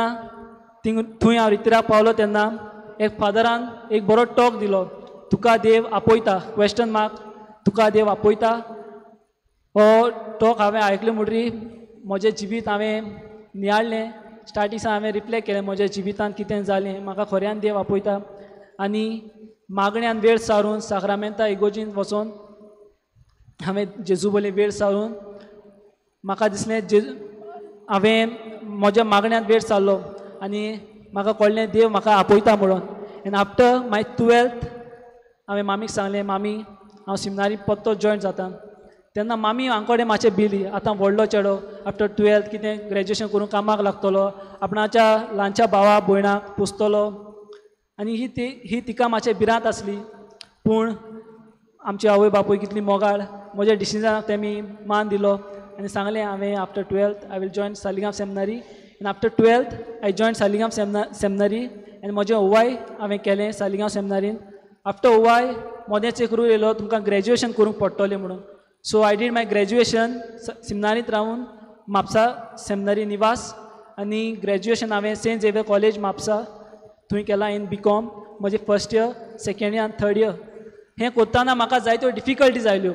थंय हांव रितीराक पावलो तेन्ना एक फादरान एक बरो टॉक दिलो, तुका देव आपयता क्वेश्चन मार्क, तुका देव आपयता. हो टॉक हांवें आयकलो म्हणटकीर म्हजें जिवीत हांवें नियाळ्ळें. स्टार्टिंग सावन हांवें रिफ्लेक्ट केलें म्हज्या जिवितांत कितें जालें, म्हाका खऱ्यान देव आपयता. आनी मागण्यान वेळ सारून साक्रामेंता इगोर्जीन वचोन हांवें जेजू बली वेळ सारून म्हाका दिसलें हांवें म्हज्या मागण्यांत वेळ सारलो आनी म्हाका कळ्ळें देव म्हाका आपयता म्हणून. एन्ड आफ्टर my 12th हांवें मामीक सांगलें मामी हांव सिमनारी पत्तो जॉयन जाता. तेन्ना मामी आमचे मातशें भिली, आतां व्हडलो चेडो आफ्टर 12th कितें ग्रेज्युएशन करून कामाक लागतलो, आपणाच्या ल्हानच्या भावा भयणाक पोसतलो. आनी ही तिका मातशें भिरांत आसली. पूण आमची आवय बापूय कितली मोगाळ, म्हज्या डिसिजनाक तेमी मान दिलो आनी सांगलें हांवें after 12th I will join Saligao seminary. And after 12th I join Saligao seminary आनी म्हजें ओवाय हांवें केलें सालिगांव सेमिनारीन. आफ्टर ओवाय मदेंच एक रूल येयलो तुमकां ग्रेज्युएशन करूंक पडटलें म्हणून. So I did my graduation सिमनारींत रावन म्हापसा सेमिनरी निवास, आनी ग्रेज्युएशन हांवें सेंट झेवियर कॉलेज म्हापसा थंय केलां इन बी कॉम. म्हजें फर्स्ट इयर, सेकेंड इयर आनी थर्ड इयर हें करतना म्हाका जायत्यो डिफिकल्टीज आयल्यो.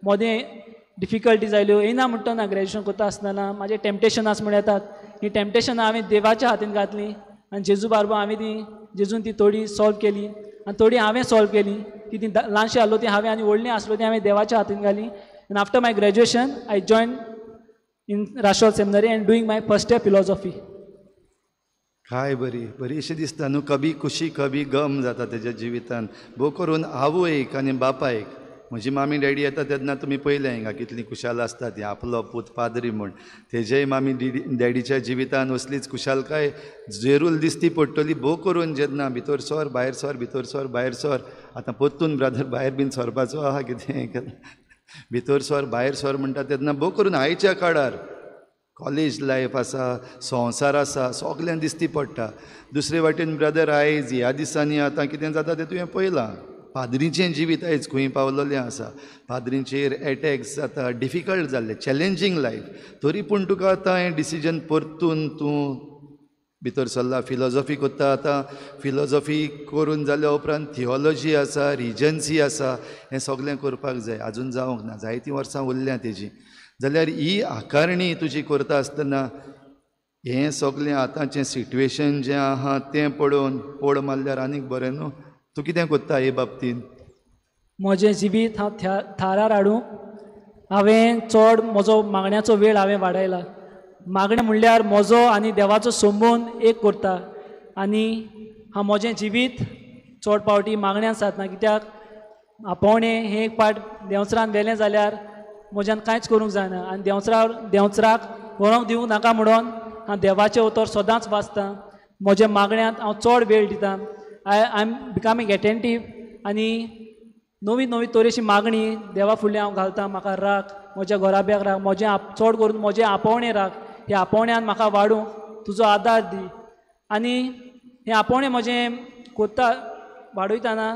मदें डिफिकल्टीज आयल्यो येना म्हणटा ना ग्रेज्युएशन करता आसतना म्हाजें टेम्पटेशनास म्हण येतात. हीं टेम्पटेशनां हांवें देवाच्या हातीन घातलीं आनी जेजू बारबो हांवें ती जेजून ती थोडी सॉल्व केली आनी थोडी हांवें सॉल्व केली की ती ल्हानशी आसलो ती हांवें आनी व्हडली आसलो ती हांवें देवाच्या हातीन घाली. And after my graduation I join in Rachol seminary and doing my first year philosophy. काय बरी बरी अशें दिसता न्हू, कभी खुशी कभी गम जाता तेज्या जिवितान. भोव करून आवयक आनी बापायक म्हजी मामी डॅडी येता तेन्ना तुमी पळयलें हिंगा कितली खुशाल आसता ती, आपलो पूत पाद्री म्हूण. तेजेय मामी डॅडीच्या जिवितान असलीच खुशालकाय जेरूल दिसती पडटली. भोव करून जेन्ना भितर सर भायर सर भितर सर भायर सर, आतां परतून ब्रदर भायर बीन सरपाचो आहा कितें, भितर सर भायर सर म्हणटा तेन्ना भोव करून आयच्या काळार कॉलेज लायफ आसा, संवसार आसा, सगळ्यां दिसती पडटा. दुसरे वाटेन ब्रदर आयज ह्या दिसांनी आतां कितें जाता तें तुवें पळयलां. पाद्रीचें जिवीत आयज खंय पावलेलें आसा, पाद्रींचेर एटॅक्स जाता, डिफिकल्ट जाल्लें, चॅलेंजींग लायफ. तरी पूण तुका आतां हें डिसिजन परतून तूं भितर सरला, फिलॉजॉफी करता. आतां फिलॉजॉफी करून जाल्या उपरांत थियोलॉजी आसा, रिजन्सी आसा, हें सगळें करपाक जाय. आजून जावंक ना, जायतीं वर्सां उरल्यां तेजी. जाल्यार ही आकारणी तुजी करता आसतना हें सगळें आतांचें सिट्युएशन जें आहा तें पळोवन पोड मारल्यार आनीक बरें न्हू. तूं कितें करता हे बाबतींत? म्हजें जिवीत हांव थारार हाडूंक हांवें चड म्हजो मागण्याचो वेळ हांवें वाडयला. मागणें म्हणल्यार म्हजो आनी देवाचो संबंद एक करता आनी हांव म्हजें जिवीत चड पावटी मागण्यान सादना, कित्याक आपोवणें हें एक पाट देंवचारान व्हेलें जाल्यार म्हज्यान कांयच करूंक जायना आनी देंवचाराक व्हरोंक दिवंक नाका म्हणून हांव देवाचें उतर सदांच वाचतां. म्हज्या मागण्यांत हांव चड वेळ दितां. I am becoming attentive आनी नवी नवी तरेची मागणी देवा फुडल्यान हांव घालतां. म्हाका राख, म्हज्या घराब्याक राख, म्हजें चड करून म्हजें आपोवणें राख, ह्या आपोवण्यान म्हाका वाडूंक तुजो आदार दी. आनी हें आपोवणें म्हजें कोत्ता वाडयतना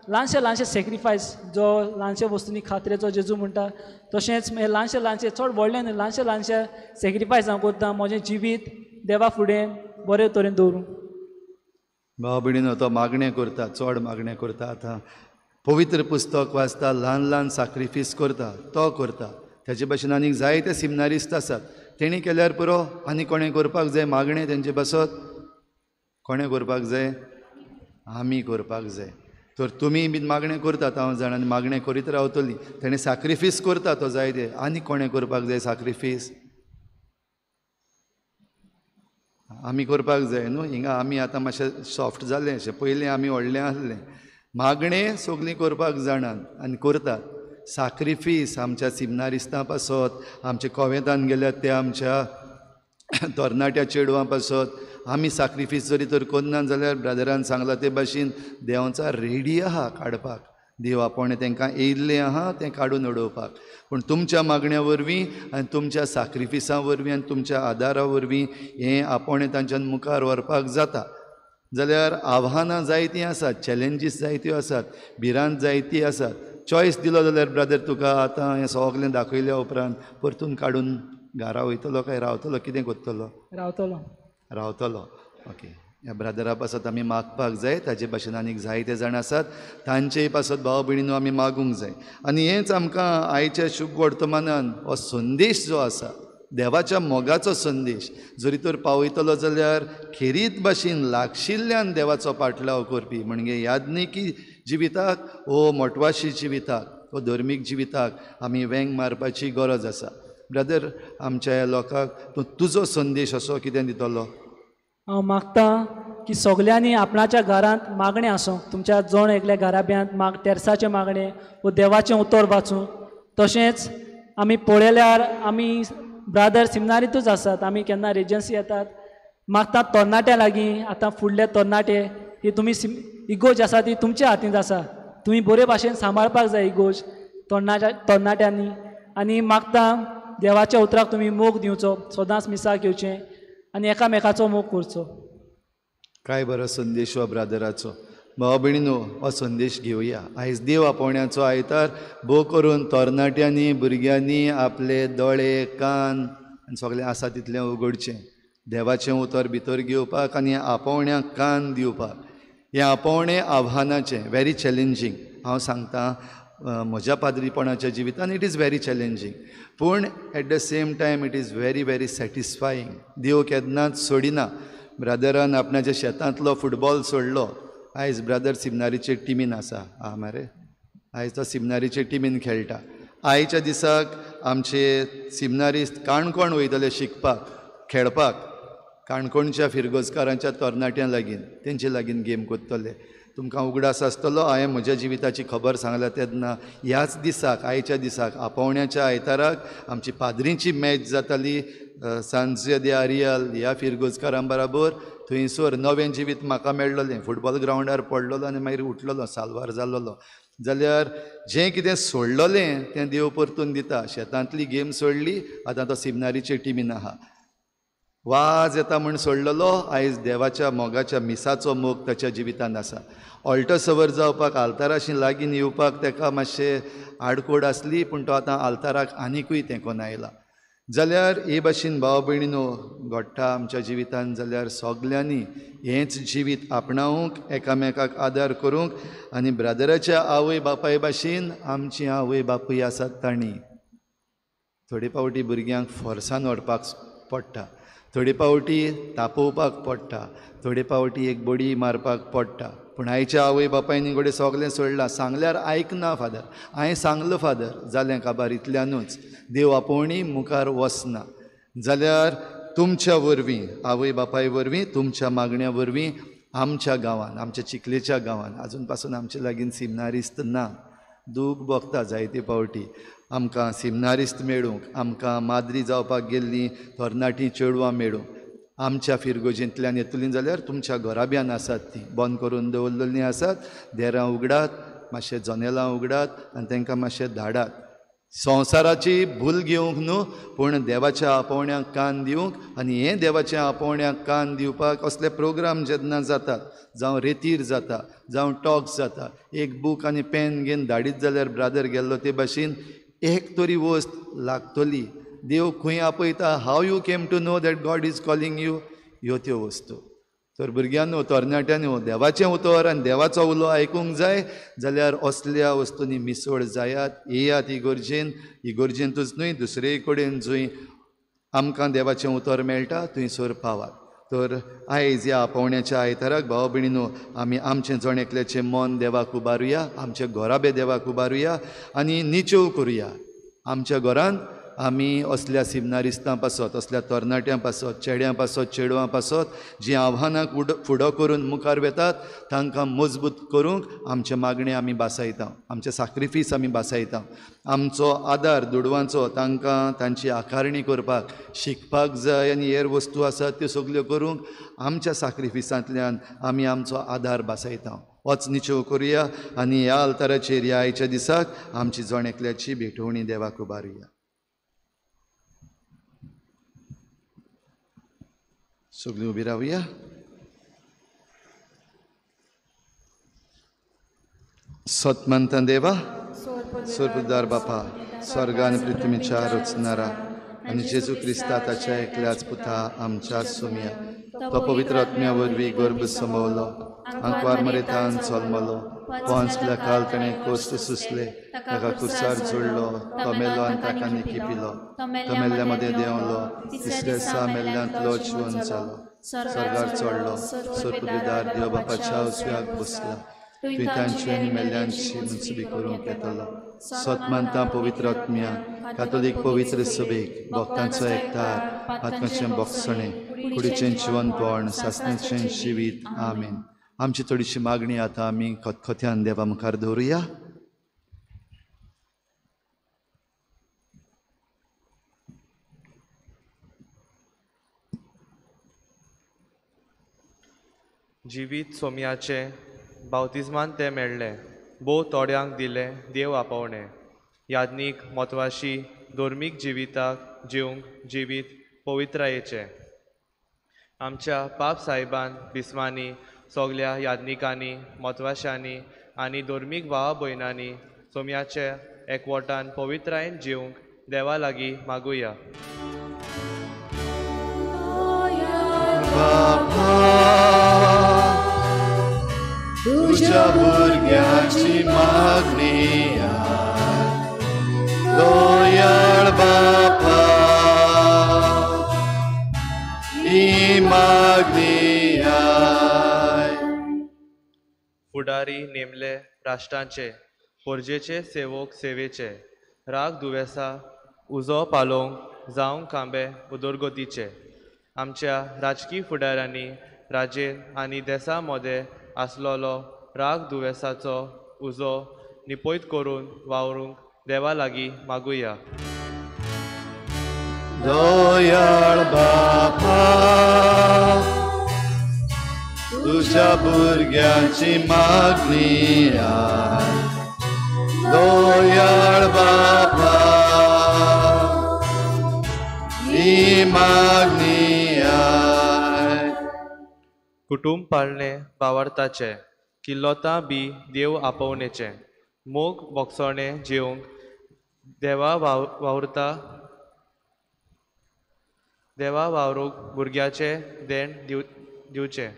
ल्हानशे ल्हानशे सेक्रिफायस, जो ल्हानशे वस्तूंनी खात्रेचो जेजू म्हणटा तशेंच हें ल्हानशे ल्हानशे चड व्हडलें न्हय, ल्हानशे ल्हानशे सेक्रिफायस हांव करतां म्हजें जिवीत देवा फुडें बरे तरेन दवरूं. भाव भयणीनो, तो मागणें करता, चड मागणें करता. आतां पवित्र पुस्तक वाचता, ल्हान ल्हान साक्रिफीस करता, तो करता. तेजे भाशेन आनीक जायते सिमनारिस्त आसात, तेणी केल्यार पुरो. आनी कोणें करपाक जाय मागणें तेंचे पासत? कोणें करपाक जाय? आमी करपाक जाय. तर तुमी बीन मागणें करतात हांव जाणा, आनी मागणें करीत रावतलीं. तेणें साक्रिफीस करता तो जायते. आनी कोणें करपाक जाय साक्रिफीस? आमी करपाक जाय न्हू. हिंगा आमी आतां मातशें सॉफ्ट जालें अशें, पयलीं आमी व्हडलें आसलें. मागणें सगळीं करपाक जाणात आनी करतात. साक्रिफीस आमच्या सिमनारिस्तां पासत, आमच्या कोवेंतान गेल्यात ते आमच्या तरणाट्या चेडवां पासत आमी साक्रिफीस जरी तर करना जाल्यार ब्रदरान सांगलां ते भाशेन देवाचा रेडी आहा काडपाक. देव आपोवणें तांकां येयल्लें आहा तें काडून उडोवपाक. पूण तुमच्या मागण्या वरवीं आनी तुमच्या साक्रिफिसां वरवीं आनी तुमच्या आदारा वरवीं हें आपोवणें तांच्यान मुखार व्हरपाक जाता. जाल्यार आव्हानां जायतीं आसात, चॅलेंजीस जायत्यो आसात, भिरांत जायती आसात. चॉयस दिलो जाल्यार ब्रदर तुका आतां हें सगळें दाखयल्या उपरांत परतून काडून घरा वयतलो काय रावतलो? कितें करतलो? रावतलो. रावतलो. ओके, ह्या ब्रदरा पासत आमी मागपाक जाय. ताजे भाशेन आनीक जायते जाण आसात, तांचेय पासत भाव भयणीनो आमी मागूंक जाय. आनी हेंच आमकां आयच्या शुभ वर्तमानान हो संदेश जो आसा, देवाच्या मोगाचो संदेश जरी तर पावयतलो जाल्यार खेरीत भाशेन लागशिल्ल्यान देवाचो पाटलाव करपी म्हणजे याज्ञिकी जिविताक वो मोटवाशी जिविताक वो धर्मीक जिविताक आमी वेंग मारपाची गरज आसा. ब्रदर, आमच्या ह्या लोकांक तूं तुजो संदेश असो कितें दितलो? हांव मागतां की सगल्यांनी आपणाच्या घरांत मागणें आसूं, तुमच्या जण एकल्या घराब्यांत तेर्साचें मागणें वो देवाचें उतर वाचूं. तशेंच आमी पळयल्यार आमी ब्रादर सिमनारींतूच आसात, आमी केन्ना रेजन्सी येतात. मागता तरणाट्यां लागीं, आतां फुडले तरणाटे ही तुमी इगोज आसा ती तुमच्या हातींत आसा, तुमी बरे भाशेन सांबाळपाक जाय इगोज तरणाट्यांनी. आनी मागता देवाच्या उतराक तुमी मोग दिवचो, सदांच मिसाक येवचें आनी एकामेकाचो मोग करचो. काय बरो संदेश हो ब्रादराचो. भाव भयणीनो, हो संदेश घेवया. आयज देव आपोवण्याचो आयतार, भोव करून तरणाट्यांनी भुरग्यांनी आपले दोळे कान आनी सगळें आसा तितलें उगडचें, देवाचें उतर भितर घेवपाक आनी आपोवण्याक कान दिवपाक. हें आपोवणें आव्हानाचें, व्हेरी चॅलेंजींग. हांव सांगता म्हज्या पाद्रीपणाच्या जिवितान it is very challenging, पूण at the same time it is very very satisfying. देव केन्नाच सोडिना. ब्रदरान आपणाच्या शेतांतलो फुटबॉल सोडलो, आयज ब्रदर सिमनारीचे टिमीन आसा. आं मरे, आयज तो सिमनारीचे टिमीन खेळटा. आयच्या दिसाक आमचे सिमनारिस्त काणकोण वयतले शिकपाक, खेळपाक, काणकोणच्या फिरगोजकारांच्या तरणाट्यां लागीं, तेंचे लागीं गेम करतले. तुमकां उगडास आसतलो, हांवें म्हज्या जिविताची खबर सांगल्या तेन्ना ह्याच दिसाक, आयच्या दिसाक, आपोवण्याच्या आयताराक आमची पाद्रींची मॅच जाताली सांजे दे आरियल ह्या फिरगोजकारां बराबर. थंयसर नवें जिवीत म्हाका मेळ्ळलें. फुटबॉल ग्रावंडार पडलेलो आनी मागीर उठलेलो, साल्वार जाल्लो. जाल्यार जें कितें सोडलेलें तें देव परतून दिता. शेतांतली गेम सोडली, आतां तो सिमनारीचे टिमीन आहा. वाज येता म्हूण सोडलेलो, आयज देवाच्या मोगाच्या मिसाचो मोग ताच्या जिवितांत आसा. ऑल्टो सवर जावपाक, आल्ताराशी लागीं येवपाक ताका मातशें आडकोड आसली, पूण तो आतां आल्ताराक आनिकूय तेंकोन आयला. जाल्यार हे भाशेन भाव भयणीनो घडटा आमच्या जिवितांत. जाल्यार सगल्यांनी हेंच जिवीत आपणावंक, एकामेकाक आदार करूंक आनी ब्रादराच्या आवय बापाय भाशेन आमची आवय बापूय आसात तांणी थोडे फावटी भुरग्यांक फोर्सान व्हरपाक पडटा, थोडे फावटी तापोवपाक पडटा, थोडे फावटी एक बडी मारपाक पडटा. पूण आयच्या आवय बापायनी घडये सगळें सोडलां. सांगल्यार आयकना फादर, हांवें सांगलो फादर, जालें काबार, इतल्यानूच देव आपोवणी मुखार वचना. जाल्यार तुमच्या वरवीं, आवय बापाय वरवीं, तुमच्या मागण्या वरवीं आमच्या गांवान, आमच्या चिखलेच्या गांवान आजून पासून आमचे लागीं सिमनारिस्त ना. दूख भोगता जायते फावटी आमकां सिमनारिस्त मेळूंक, आमकां माद्री जावपाक गेल्लीं तरणाटीं चेडवां मेळूंक. आमच्या फिरगोजेंतल्यान येतलीं जाल्यार तुमच्या घराब्यान आसात, तीं बंद करून दवरलेलीं आसात. देरां उगडात, मातशें जनेलां उगडात आनी तांकां मातशें धाडात. संवसाराची भूल घेवंक न्हू, पूण देवाच्या आपोवण्याक कान दिवंक. आनी हें देवाच्या आपोवण्याक कान दिवपाक असले प्रोग्राम जेन्ना जातात, जावं रेतीर जाता, जावं टॉक्स जाता, एक बूक आनी पेन घेवन धाडीत जाल्यार ब्रादर गेल्लो ते भाशेन एक तरी वस्त लागतली. देव खंय आपयता, how you came to know that God is calling you, ह्यो त्यो वस्तू. तर भुरग्यांनो, तरणाट्यांनो, देवाचें उतर आनी देवाचो उलो आयकूंक जाय जाल्यार असल्या वस्तूंनी मिसळ जायात, येयात इगोर्जेन. इगोर्जेंतूच न्हय, दुसरे कडेन जंय आमकां देवाचें उतर मेळटा थंयसर पावात. तर आयज ह्या आपोवण्याच्या आयताराक भाव भयणीनो आमी आमचें जण एकल्याचें मन देवाक उबारुया, आमचे घराबे देवाक उबारुया आनी निचेव करुया. आमच्या घरांत आमी असल्या सिमनारिस्तां पासत, असल्या तरणाट्यां पासत, चेड्यां पासत, चेडवां पासत जीं आव्हानाक फुडो करून मुखार वेतात तांकां मजबूत करूंक आमचें मागणें आमी बासायता, आमचें साक्रिफीस आमी बासायता, आमचो आदार दुडवांचो तांकां तांची आकारणी करपाक शिकपाक जाय आनी हेर वस्तू आसात त्यो सगल्यो करूंक आमच्या साक्रिफिसांतल्यान आमी आमचो आदार बासायता. वच निचेव करुया आनी ह्या आल्ताराचेर ह्या आयच्या दिसाक आमची जण एकल्याची भेटवणी देवाक उबारुया. सगळीं उबी रावया. सतमंत देवा, सोरपुदार बापा, स्वर्ग आनी पृथ्वीच्या रचणारा आनी जेजू क्रिस्ता ताच्या एकल्याच पुता आमच्या सोम्या, तो पवित्र आत्म्या वरवीं गर्भ समवलो, आंकवार मरेतान जल्मलो, पोंच काल ताणें कोश्ट सुसले, ताका कुर्सार जोडलो, तो मेलो आनी ताका निकिपिलो, तो मेल्ल्या मदें देंवलो, तिसऱ्या दिसा मेल्ल्यांतलो जिवन जालो, स्वर्गार चडलो, सोरपुदार देव बापाच्या उजव्याक बसला, तुवें तांची आनी मेल्ल्यांची मुनसुबी करूंक येतलो. सतमानता पवित्र आत्म्या, कातोलीक पवित्र सभेक, भक्तांचो एकतार, आत्म्याचें बोगसणें, कुडीचें जिवनपण, सासण्याचें जिवीत. आमेन. आमची थोडीशी मागणी आतां आमी खतखत्यान देवा मुखार दवरुया. जिवीत सोम्याचें बावतिज्मान तें मेळ्ळें, भोव थोड्यांक दिलें देव आपोवणें. याज्ञीक म्हत्वाशी धर्मीक जिविताक जिवंक जिवीत पवित्रायेचें. आमच्या पाप साहेबान बिस्मांनी, सगल्या याज्ञिकांनी, म्हत्वाशांनी आनी धर्मीक भावा भयणांनी सोम्याचे एकवटान पवित्रायेन जिवंक देवा लागीं मागुया. तुज्या भुरग्याची मागणी दयाळ बापा, ही मागणी. फुडारी नेमले राष्ट्रांचे, पोरजेचे सेवक सेवेचे, राग दुवेसा उजो पालोवंक जावंक खांबे उदरगतीचे. आमच्या राजकी फुडाऱ्यांनी राजेन आनी देसा मदें आसलेलो राग दुवेसाचो उजो निपयत करून वावरूंक देवा लागीं मागुया. दयाळ बापा तुझ्या भुरग्यांची मागणी आय, दयाळ बापा ही मागणी आय. कुटुंब पाळणें बावडताचें, किल्लोतां बी देव आपोवणेचें, मोग भोगसणें जेवंक देवा वावुरता, देवा वावरूंक भुरग्याचें देण दिवचें.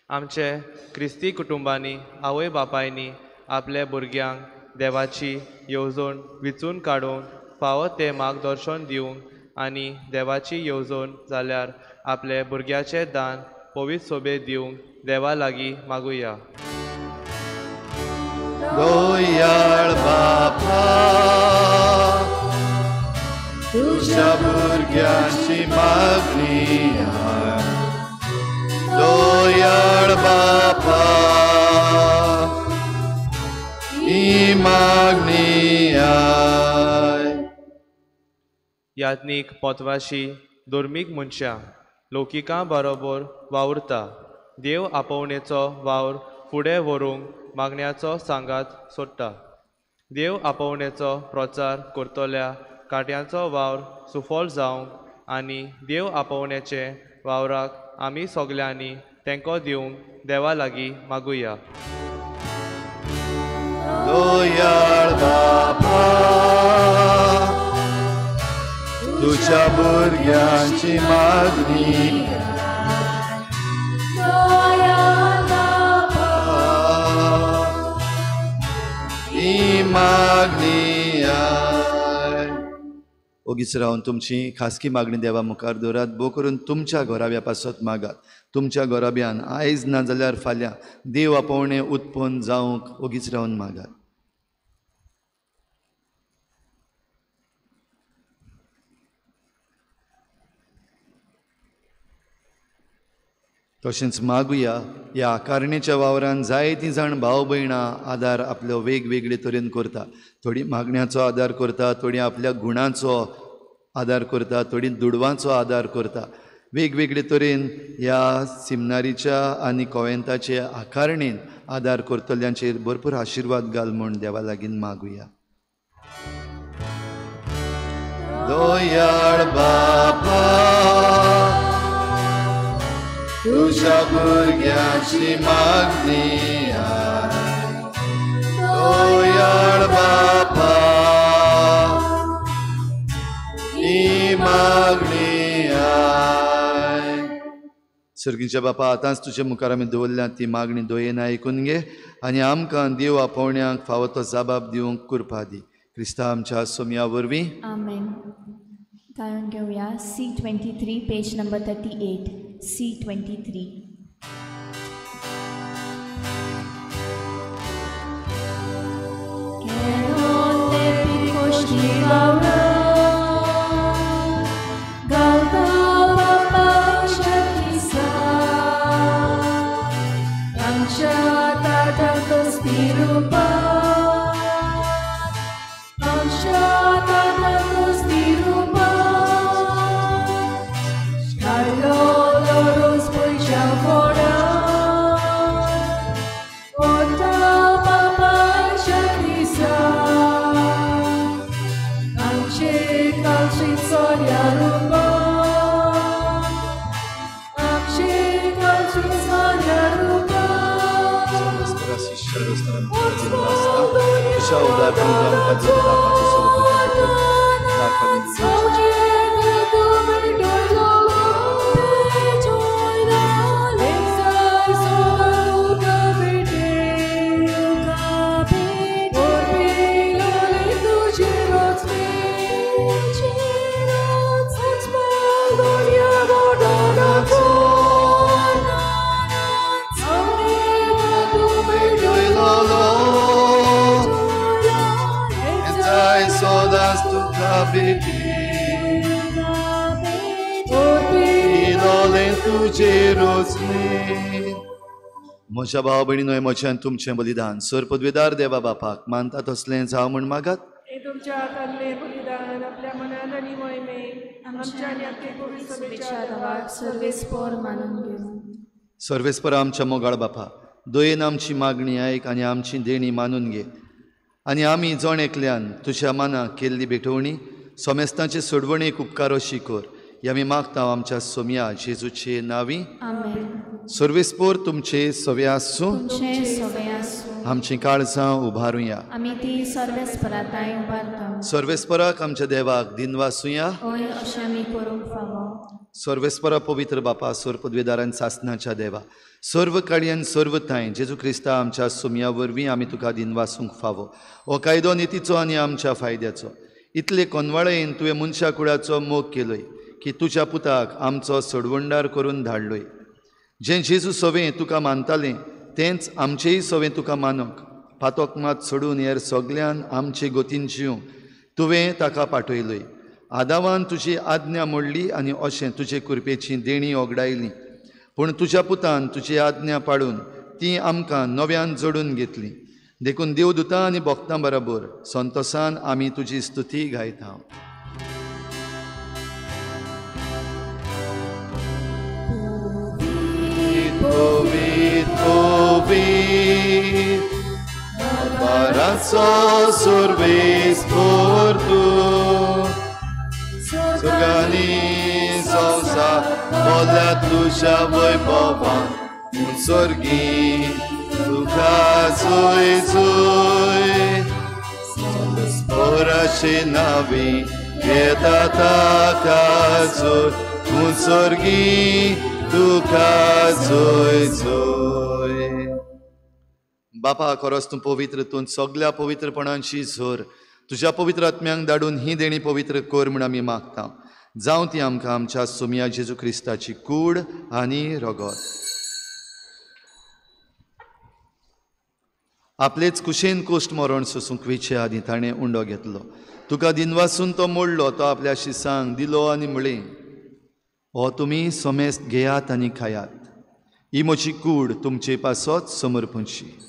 आमचे क्रिस्ती कुटुंबांनी आवय बापायनी आपल्या भुरग्यांक देवाची येवजण विचून काडून फावो तें मार्गदर्शन दिवंक आनी देवाची येवजण जाल्यार आपले भुरग्याचें दान पवित्र सोबे दिवंक देवा लागीं मागुया. दयाळ बापा तुझ्या भुरग्यांची मागणी आय, दयाळ बापा ही मागणी आय. याज्ञीक पोतवाशी धर्मीक मनशां लौकिकां बरोबर वावुरता, देव आपोवणेचो वावर फुडें व्हरूंक मागण्याचो सांगात सोडटा. देव आपोवणेचो प्रचार करतल्या काट्यांचो वावर सुफल जावंक आनी देव आपोवण्याचे वावराक आमी सगल्यांनी तेंको दिवंक देवा लागीं मागुया. दयाळ बापा तुझ्या भुरग्यांची मागणी, ही मागणी आय. ओगीच रावन तुमची खासगी मागणी देवा मुखार दवरात, भोव करून तुमच्या घराब्या पासत मागात. तुमच्या घराब्यान आयज ना जाल्यार फाल्यां देव आपोवणें उत्पन्न जावंक ओगीच रावन मागात. तशेंच मागुया ह्या आकारणेच्या वावरान जायतीं जाण भाव भयणां आदार आपलो वेगवेगळे तरेन करता. थोडीं मागण्याचो आदार करता, थोडीं आपल्या गुणांचो आदार करता, थोडीं दुडवांचो आदार करता. वेगवेगळे तरेन ह्या सिमनारीच्या आनी कोवेंताचे आकारणेन आदार करतल्यांचेर भरपूर आशिर्वाद घाल म्हूण देवा लागीं मागुया. दयाळ बापा तुझ्या भुरग्यांची मागणी आय, दयाळ बापा ही मागणी आय. सर्गीच्या बापा आतांच तुजे मुखार आमी दवरल्या ती मागणी दयेन आयकून घे आनी आमकां देव आपोवण्याक फावो तो जबाब दिवंक कृपा दी. क्रिस्ता आमच्या सोमया वरवीं आमेन. गायन घेवया C23 page number 38. C23. म्हज्या भाव भयणीनो, म्हजें आनी तुमचें बलिदान सर पदवेदार देवा बापाक मानता तसलें जावं म्हूण मागात. तुमच्या हातांतलें बलिदान आपल्या मनान आनी मोहिमेन आमच्या आनी आख्खे पवित्र सभेच्या देवाक सर्वेस्पोर मानून घेवं. सर्वेस्परा आमच्या मोगाळ बापा, दयेन आमची मागणी आयक आनी आमची देणी मानून घे आनी आमी जण एकल्यान तुज्या मनाक केल्ली भेटवणी सोमेस्तांचे सोडवणेक उपकार अशी कर. ही आमी मागता आमच्या सोमया जेजूचे नांवी. आमेन. सर्वेस्पोर तुमचे सवे आसूं. तुमचे सवे आसूं. आमचीं काळजां उबारुया. आमी ती सर्वेस्पराताय उबारता. सर्वेस्पराक आमच्या देवाक दिनवासुया. हय, अशें आमी करूंक फावो. सर्वेस्परा पवित्र बापा, सर्व पदवेदारान सासनाच्या देवा, सर्व काळयन सर्व थांय जेजू क्रिस्ता आमच्या सोमया वरवीं आमी तुका दिनवासूंक फावो. हो कायदो नितीचो आनी आमच्या फायद्याचो. इतले कोनवाळेन तुवें मनशा कुळाचो मोग केलोय की तुज्या पुताक आमचो सोडवणदार करून धाडलोय. जें जेजू सवें तुका मानतालें तेंच आमचेय सवें तुका मानूंक पातोक मात सोडून हेर सगल्यान आमचे गोतीन जिवंक तुवें ताका पाठयलोय. आदावान तुजी आज्ञा मोडली आनी अशें तुजे कृपेची देणी ओगडायली, पूण तुज्या पुतान तुजी आज्ञा पाळून ती आमकां नव्यान जोडून घेतली. देखून देवदूतां आनी भक्तां बरोबर संतोसान आमी तुजी स्तुती गायता. पवित्र पवित्र दरबाराचो सर्वेस्पोर तूं, स्वर्गानी संवसार भरल्या तुज्या वैभवान, पूण स्वर्गी तुका जोय जोय. सर्वेस्पोराचे नांवी घेता ताका जोय, पूण स्वर्गी तुका जोय जोय. बापा, खरोच तूं पवित्र, तूं सगल्या पवित्रपणांची झर. तुज्या पवित्र आत्म्यांक धाडून ही देणी पवित्र कर म्हूण आमी मागता. जावं ती आमकां आमच्या सोमया जेजू क्रिस्ताची कूड आनी रगत. आपलेच कुशेन कोश्ट मरण सोसूंक वेचे आदीं ताणें उंडो घेतलो. तुका दिनवासून तो मोडलो, तो आपल्या शिसांक दिलो आनी म्हळें, हो तुमी समेस्त घेयात आनी खायात, ही म्हजी कूड तुमचे पासत समर्पणची.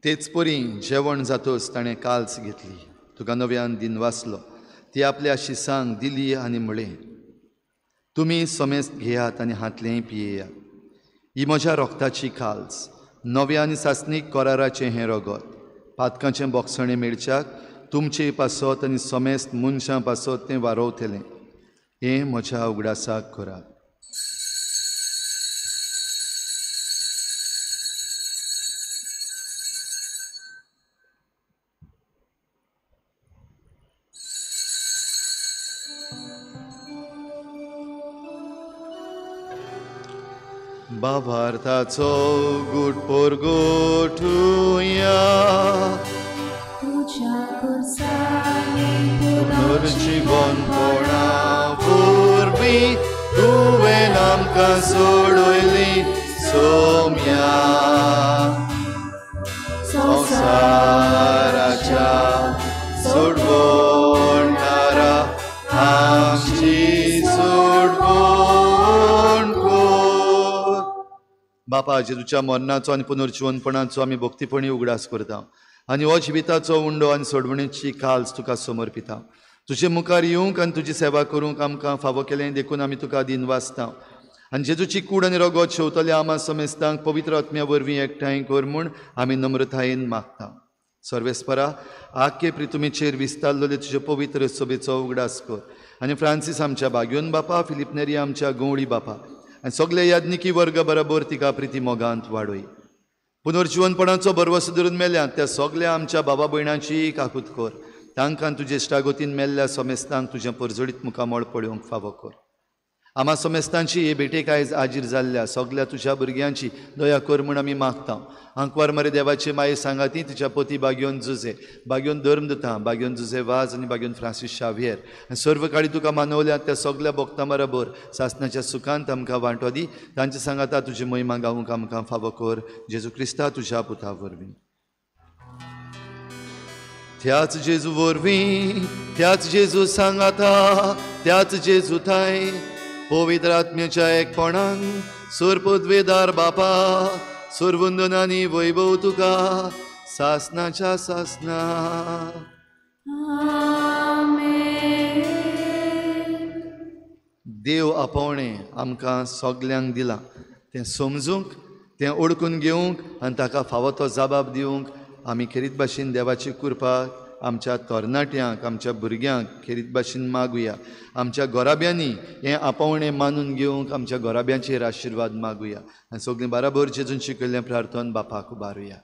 तेच परी जेवण जातच ताणें काल्स घेतली, तुका नव्यान दिनवासलो, ती आपल्या शिसांक दिली आनी म्हळें, तुमी समेस्त घेयात आनी हांतलेंय पियेयात, ही म्हज्या रोगताची काल्स, नव्या आनी सासणीक कराराचें हें रगत, पातकांचें बोगसणें मेळच्याक तुमचे पासत आनी समेस्त मनशां पासत तें वारोवतलें. हें म्हज्या उगडासाक करात. भावार्थाचो गुट पोरगोठुया, तुज्या पुरसांनी पुनर्जीवनपणा वरवीं तुवें आमकां सोडयली सोम्या. संवसाराच्या सोडवणारा आमची सोडवण कर. बापा, जेजूच्या मरणाचो आनी पुनर्जीवनपणाचो आमी भक्तीपणी उगडास करता आनी हो जिविताचो उंडो आनी सोडवणेची काल्स तुका समर्पिता. तुजे मुखार येवंक आनी तुजी सेवा करूंक आमकां फावो केलें देखून आमी तुका दिनवासता. आनी जेजूची कूड आनी रगत शेवतल्या आमा समेस्तांक पवित्र आत्म्या वरवीं एकठांय कर म्हूण आमी नम्रतायेन मागता. सर्वेस्परा, आख्खे प्रितुमीचेर विस्तारलेले तुजे पवित्र सभेचो उगडास कर आनी फ्रांसीस आमच्या बाग्योन बापा, फिलीप नेरी आमच्या गंवळी बापा आनी सगळे याज्ञिकी वर्ग बरोबर तिका प्रिती मोगांत वाडय. पुनर्जीवनपणाचो भरवसो धरून मेल्यात त्या सगळ्या आमच्या बाबा भयणांची काकूत कर. तांकां तुजे इश्टागतीन मेल्ल्या समेस्तांक तुजें परजळीत मुखामळ पळोवंक फावो कर. आमा समेस्तांची हे भेटेक आयज आजीर जाल्ल्या सगल्या तुज्या भुरग्यांची दया कर म्हूण आमी मागता. आंकवार मरे देवाची माये सांगाती तुज्या पोती बागयोन जुजे, बागयोन धर्म दिता, बागयोन जुजे वाज आनी बागयोन फ्रांसीस शावियर आनी सर्व काळी तुका मानवल्या त्या सगल्या भक्तां बरोबर सासनाच्या सुखांत आमकां वांटो दी. तांचे सांगाता तुजी महिमा गावूंक आमकां फावो कर, जेजू क्रिस्ता तुज्या पुता वरवीं. त्याच जेजू वरवीं, त्याच जेजू सांगाता, त्याच जेजू थांय पवित्र आत्म्याच्या एकपणान सोरपदवेदार बापा सोरवंदनानी वैभव तुका सासनाच्या सासना. देव आपोवणें आमकां सगल्यांक दिलां तें समजूंक, तें ओळखून घेवंक आनी ताका फावो तो जबाब दिवंक आमी खेरीत भाशेन देवाची कृपा आमच्या तरणाट्यांक, आमच्या भुरग्यांक खेरीत भाशेन मागुया. आमच्या घराब्यांनी हें आपोवणें मानून घेवंक आमच्या घराब्यांचेर आशिर्वाद मागुया आनी सगळीं बराबर जेजून शिकयल्लें प्रार्थन बापाक उबारुया.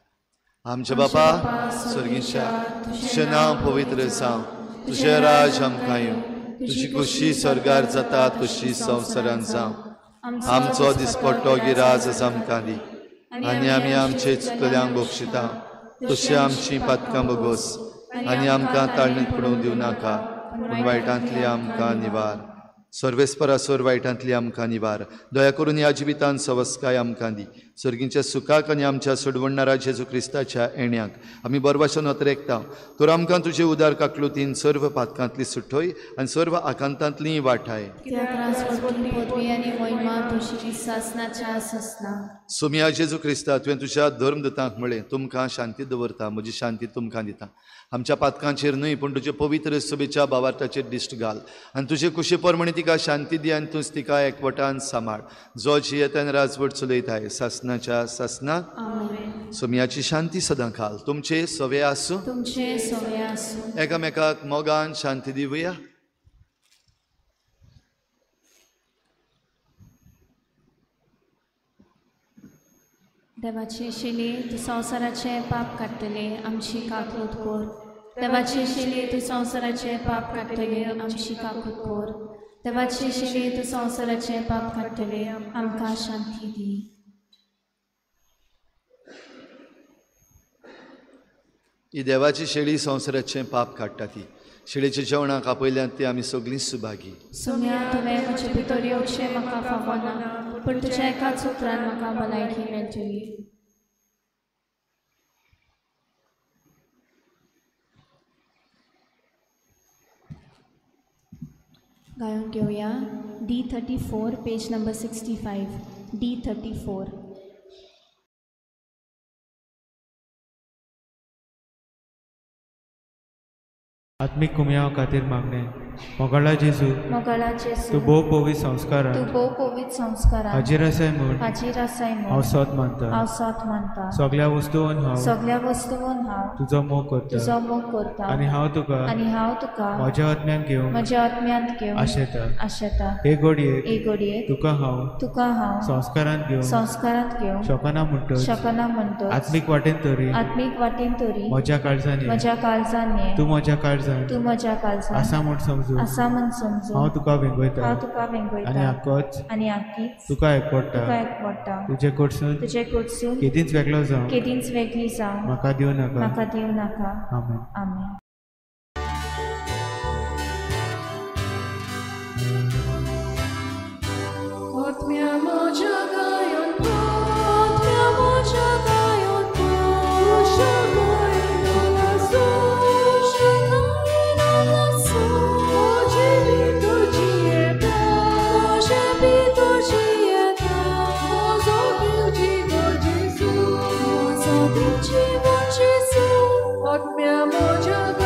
आमच्या बापा स्वर्गीच्या, तुजें नांव पवित्र जावं, तुजें राज आमकां येवं, तुजी खुशी स्वर्गार जाता तशी संवसारांत जावं. आमचो दिसपट्टो गिराज आमकां दी आनी आमी आमचे चुकल्यांक बक्षिता तशी आमची पातकां बगोस आनी आमकां ताळणीत पडूंक दिवं नाका, पूण वायटांतली आमकां निवार. सर्वेस्परासोर वायटांतली आमकां निवार. दया करून ह्या जिवितान सवस्काय आमकां दी. सर्गींच्या सुखाक आनी आमच्या सोडवणणारा जेजू क्रिस्ताच्या येण्याक आमी बरवाशन अतरेकता. तर आमकां तुजे उदार काकलुतीन सर्व पातकांतली सुटोय आनी सर्व आकांतांतली वाठाय. सोमिया जेजू क्रिस्ता, तुवें तुज्या धर्मदूतांक म्हळें, तुमकां शांती दवरता, म्हजी शांती तुमकां दिता. आमच्या पातकांचेर न्हय पूण तुजे पवित्र सभेच्या भावार्थाचेर दिश्ट घाल आनी तुजे कुशे प्रमाणे तिका शांती दी आनी तूंच तिका एकवटान सांबाळ, जो जियेतान राजवट चलयताय सासनाच्या सासना. सोमियाची शांती सदां खाल तुमचे सवे आसूं, तुमचे सवे आसूं. एकामेकाक मोगान शांती दिवया. देवाची शिली तूं संवसाराचें पाप काडटले आमची काकूत कर. देवाची शिली तूं संवसाराचें पाप काडटले आमची काकूत कर. देवाची शिली तूं संवसाराचें पाप काडटले आमकां शांती दी. ही देवाची शेळी संवसाराचें पाप काडटा ती शेळीच्या जेवणाक आपयल्यान ती आमी सगळीं सुभागी. सोम्या, तुवें म्हजे भितर येवचें म्हाका फावना, पूण तुज्या एकाच उतरान म्हाका भलायकी मेळटली. गायोन घेवया D34 page number 65. D34. आत्मीक कुमयाव खातीर मागणें. मोगाळा जेजू, मोगाळा जेजू, तूं भोव पवित्र संस्कारान, तूं भोव पवित्र संस्कारान हाजीर आसाय म्हूण, हाजीर आसाय म्हूण हांव सोद मानता, हांव सोद मानता. सगल्या वस्तून हांव, सगल्या वस्तून हांव तुजो मोग करता, तुजो मोग करता. आनी हांव तुका, आनी हांव तुका म्हज्या आत्म्यान घेवंक, म्हज्या आत्म्यांत घेवंक आशेता, आशेता. हे घडयेक, हे घडयेक तुका हांव, तुका हांव संस्कारांत घेवंक, संस्कारांत घेवंक शकना म्हणटच, शकना म्हणटच आत्मीक वाटेन तरी, आत्मीक वाटेन तरी म्हज्या काळजान, म्हज्या काळजान तूं म्हज्या काळजान, तूं म्हज्या काळजान आसा म्हूण समजून, आसा म्हूण समजून हांव तुका वेंगयता, हांव तुका वेंगयता. आनी आकोच, आनी आकीच तुका एकवटा, तुका एकवटा. तुजे कडसून, तुजे कडसून केदींच वेगळो जावं, केदींच वेगळी जावं म्हाका दिवं नाका, म्हाका दिवं नाका. आमेन. आमेन. What me amo.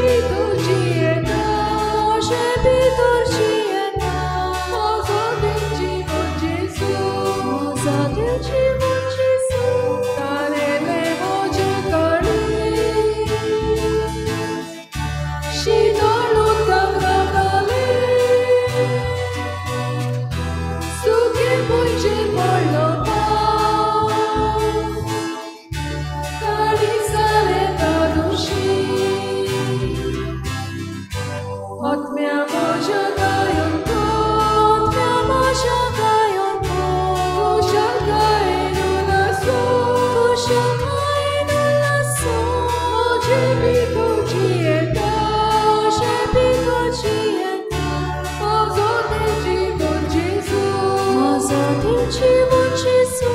भितर जियेता, म्हजे भितर जियेता, म्हजो देव जिवन जेजू, म्हजो देव जिवन जेजू, तारेलें म्हजें काळीज शीतळ उदकाक रावतालें, सुके भुंयचेर पडलो पावस, काळीज जालें तादुशी, आत्म्या म्हज्या गायन कर, आत्म्या म्हज्या गायन कर, खुशालकायेन उल्हासो, खुशालकायेन उल्हासो, म्हजे भितर जियेता, म्हजे भितर जियेता, म्हजो देव जिवन जेजू, म्हजो देव जिवन जेजू,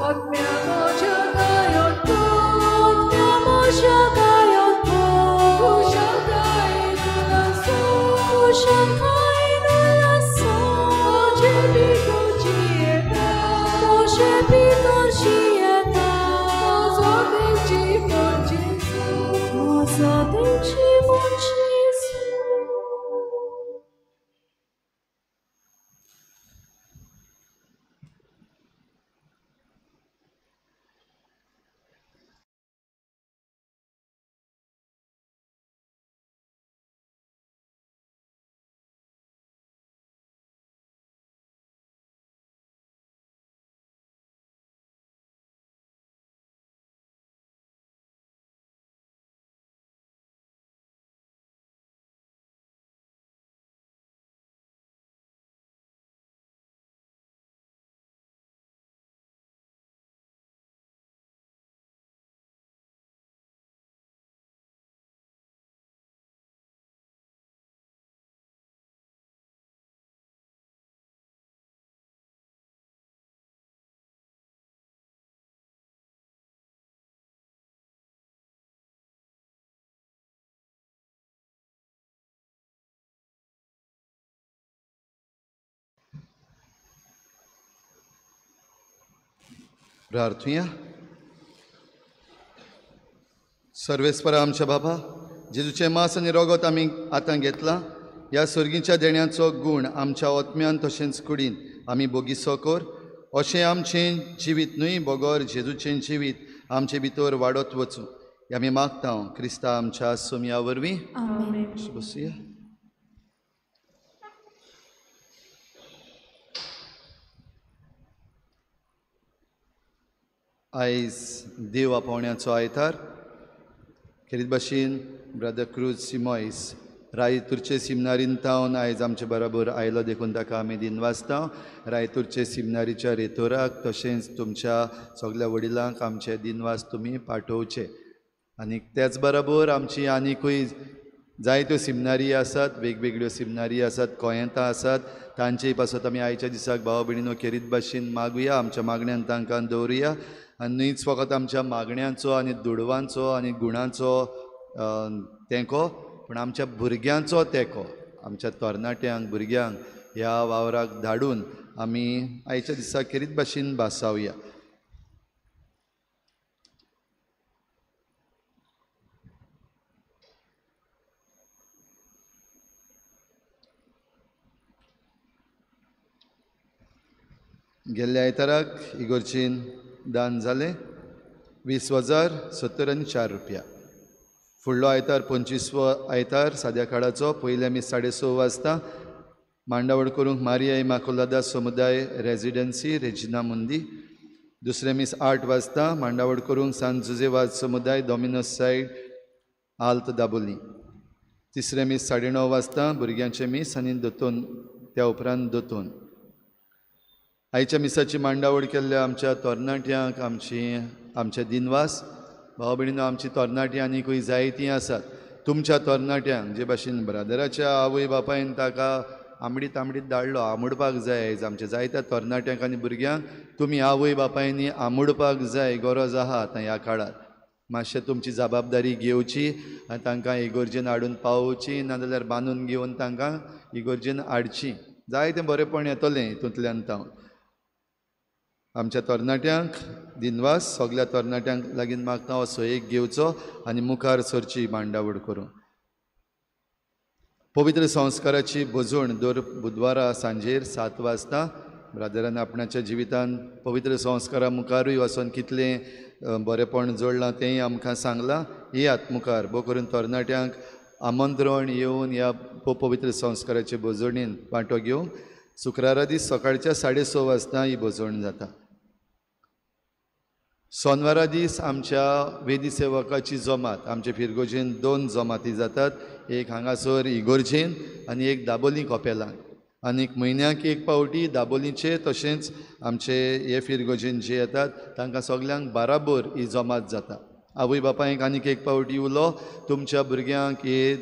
आत्म्या म्हज्या गायन कर, आत्म्या म्हज्या गायन कर, खुशालकायेन उल्हासो, खुशालकायेन उल्हासो, म्हजे भितर जियेता, म्हजे भितर जियेता, म्हजो देव जिवन जेजू, म्हजो देव जिवन जेजू. प्रार्थुया. सर्वेस्परा आमच्या बाबा, जेजूचें मांस आनी रगत आमी आतां घेतलां, ह्या सर्गीच्या देण्याचो गूण आमच्या आत्म्यान तशेंच कुडीन आमी बोगिसो कर, अशें आमचें जिवीत न्हय बगर जेजूचें जिवीत आमचे भितर वाडत वचूं, हें आमी मागता क्रिस्ता आमच्या सोमया वरवीं. बसुया. आयज देव आपोवण्याचो आयतार. खेरीत भाशेन ब्रदर क्रूज सिमोयस रायतूरचे सिमनारीन तावन आयज आमचे बराबर आयलो देखून ताका आमी दिनवासता. रायतूरचे सिमनारीच्या रेतोराक तशेंच तुमच्या सगल्या वडिलांक आमचे दिनवास तुमी पाठोवचे. आनी त्याच बराबर आमची आनिकूय जायत्यो सिमनारी आसात, वेगवेगळ्यो सिमनारी आसात, कोयेंतां आसात, तांचे पासत आमी आयच्या दिसाक भाव भयणीनो खेरीत भाशेन मागुया, आमच्या मागण्यान तांकां दवरुया. आनी न्हयच फकत आमच्या मागण्यांचो आनी दुडवांचो आनी गुणांचो तेंको, पूण आमच्या भुरग्यांचो तेंको, आमच्या तरणाट्यांक भुरग्यांक ह्या वावराक धाडून आमी आयच्या दिसा खेरीत भाशेन भासावया. गेल्ल्या आयताराक इगोर्चीन दान जालें 20,074 रुपया. फुडलो आयतार 25वो आयतार साद्या काळाचो पयले आमी 6:30 वाजता मांडावळ करूंक मारिया इमाकुलादा समुदाय रेजिडन्सी रेजिना मुंदी. दुसरें मीस 8 वाजता मांडावळ करूंक सान जुजेवाज समुदाय डॉमिनोस सायड आल्त दाबोली. तिसरें मीस 9:30 वाजता भुरग्यांचें मीस आनी दोतोन, त्या उपरांत दोतोन. आयच्या मिसाची मांडावळ केल्ल्या आमच्या तरणाट्यांक आमचे दिनवास. भाव भयणीनो, आमची तरणाटीं आनीकूय जायतीं आसात. तुमच्या तरणाट्यांक जे भाशेन ब्रादराच्या आवय बापायन ताका आमडीत आमडीत धाडलो, आमुडपाक जाय आयज आमच्या जायत्या तरणाट्यांक आनी भुरग्यांक तुमी आवय बापायनी आमुडपाक जाय, गरज आहा आतां ह्या काळार. मातशें तुमची जबाबदारी घेवची आनी तांकां इगोर्जेन हाडून पावोवची, नाजाल्यार बांदून घेवन तांकां इगोर्जेन हाडची. जायतें बरेंपण येतलें हितूंतल्यान तावन. आमच्या तरणाट्यांक दिनवास. सगल्या तरणाट्यांक लागीं मागता हो सोयेक घेवचो आनी मुखार सरची मांडावळ करूंक. पवित्र संस्काराची भजवण दर बुधवारा सांजेर 7 वाजता. ब्रादरान आपणाच्या जिवितान पवित्र संस्कारा मुखारूय वचोन कितलें बरेंपण जोडलां तेंय आमकां सांगलां. येयात मुखार, भोव करून तरणाट्यांक आमंत्रण येवन ह्या पवित्र संस्काराचे भजवणीन वांटो घेवंक. शुक्रारा दीस सकाळच्या 6:30 वाजता ही भजवण जाता. सोनवारा दीस आमच्या वेदी सेवकाची जमात. आमचे फिरगोजेन 2 जमाती जातात, एक हांगासर इगोर्जेन आनी एक दाबोली कपेलान. आनीक म्हयन्याक एक पावटी दाबोलीचे तशेंच आमचे हे फिरगोजेन जे येतात तांकां सगल्यांक बाराबर ही जमात जाता. आवय बापायक आनीक एक पावटी उलो, तुमच्या भुरग्यांक हे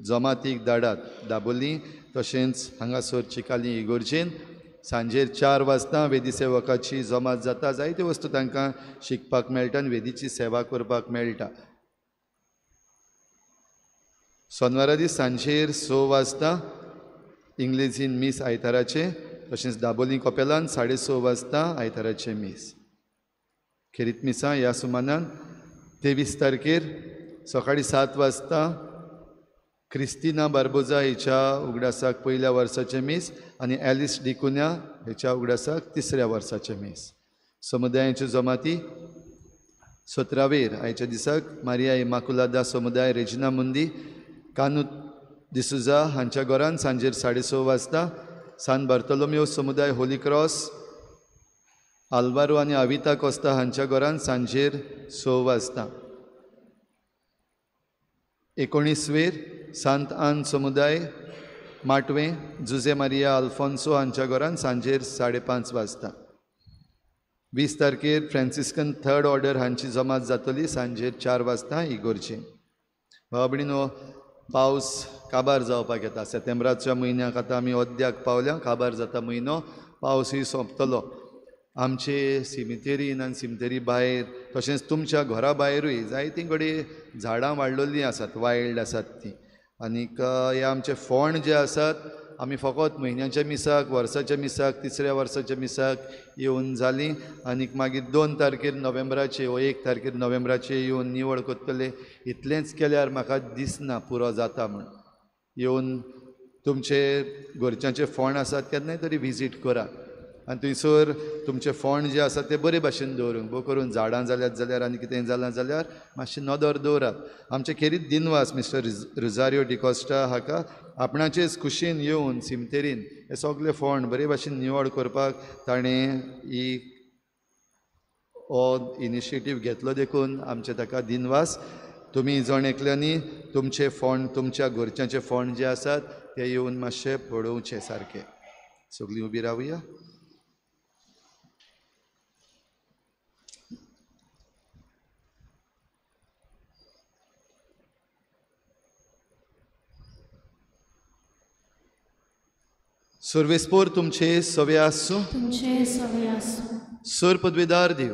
जमातीक धाडात दाबोली तशेंच हांगासर चिकाली इगोर्जेन. सांजेर 4 वाजता वेदी सेवकाची जमात जाता. जायत्यो वस्तू तांकां शिकपाक मेळटा आनी वेदीची सेवा करपाक मेळटा. सोनवारा दीस सांजेर 6 वाजता इंग्लेजीन मीस आयताराचें, तशेंच दाबोली कपेलान 6:30 वाजता आयताराचें मीस. खेरीत मिसां ह्या सुमानान 23 तारखेर सकाळीं 7 वाजता क्रिस्तिना बार्बोजा हिच्या उगडासाक पयल्या वर्साचें मीस आनी एलिस डिकुन्या हिच्या उगडासाक तिसऱ्या वर्साचें मीस. समुदायाच्यो जमाती 17वेर आयच्या दिसाक मारिया इमाकुलादा समुदाय रेजिना मुंदी कानू डिसुजा हांच्या घरान सांजेर 6:30 वाजता. सान बार्तोलोमेव समुदाय होली क्रॉस आल्वारो आनी आविता कोस्ता हांच्या घरान सांजेर 6 वाजता. 19वेर सांत आन समुदाय माटवें जुजे मारिया अल्फोन्सो हांच्या घरान सांजेर 5:30 वाजता. 20 तारखेर फ्रांसिस्कन थर्ड ऑर्डर हांची जमात जातली सांजेर 4 वाजता इगोर्जेन. भाव भयणीनो, पावस काबार जावपाक येता. सप्टेंबराच्या म्हयन्याक आतां आमी अद्याक पावल्या, काबार जाता म्हयनो, पावसूय सोंपतलो. आमचे सिमितेरीन आनी सिमितेरी भायर तशेंच तुमच्या घरा भायरूय जायती कडेन झाडां वाडलेलीं आसात, वायल्ड आसात तीं. आनीक हे आमचे फोंड जे आसात आमी फकत म्हयन्याच्या मिसाक, वर्साच्या मिसाक, तिसऱ्या वर्साच्या मिसाक येवन जालीं आनीक मागीर 2 तारखेर नोव्हेंबराचे वो 1 तारखेर नोव्हेंबराचे येवन निवळ करतले. इतलेंच केल्यार म्हाका दिसना पुरो जाता म्हूण. येवन तुमचे घरच्यांचे फोंड आसात केन्नाय तरी विजीट करात आनी थंयसर तुमचे फोंड जे आसा ते बरे भाशेन दवरूंक, भोव करून झाडां जाल्यात जाल्यार आनी कितें जालां जाल्यार मातशें नदर दवरात. आमचे खेरीत दिनवास मिस्टर रोजारियो डिकॉस्टा हाका आपणाचेच खुशयेन येवन सिमतेरीन हे सगळे फोंड बरे भाशेन निवळ करपाक ताणें ही हो इनिशिएटीव घेतलो, देखून आमचे ताका दिनवास. तुमी जण एकल्यांनी तुमचे फोंड, तुमच्या घरच्यांचे फोंड जे आसात ते येवन मातशे पळोवचे सारके. सगळीं उबी रावया. सर्वेस्पोर तुमचे सवे आसूं, तुमचे सवे आसूं. सर पदवेदार देव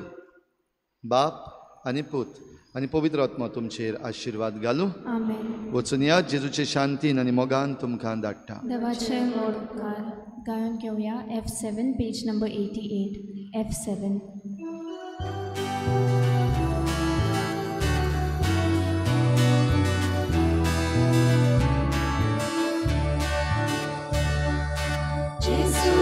बाप आनी पूत आनी पवित्र आत्मा तुमचेर आशिर्वाद घालूं. आमेन. वचून या जेजूचे शांतीन आनी मोगान तुमकां धाडटा. देवाचे व्हड उपकार. गायन घेवया F7 page number 88 F7. Gesù,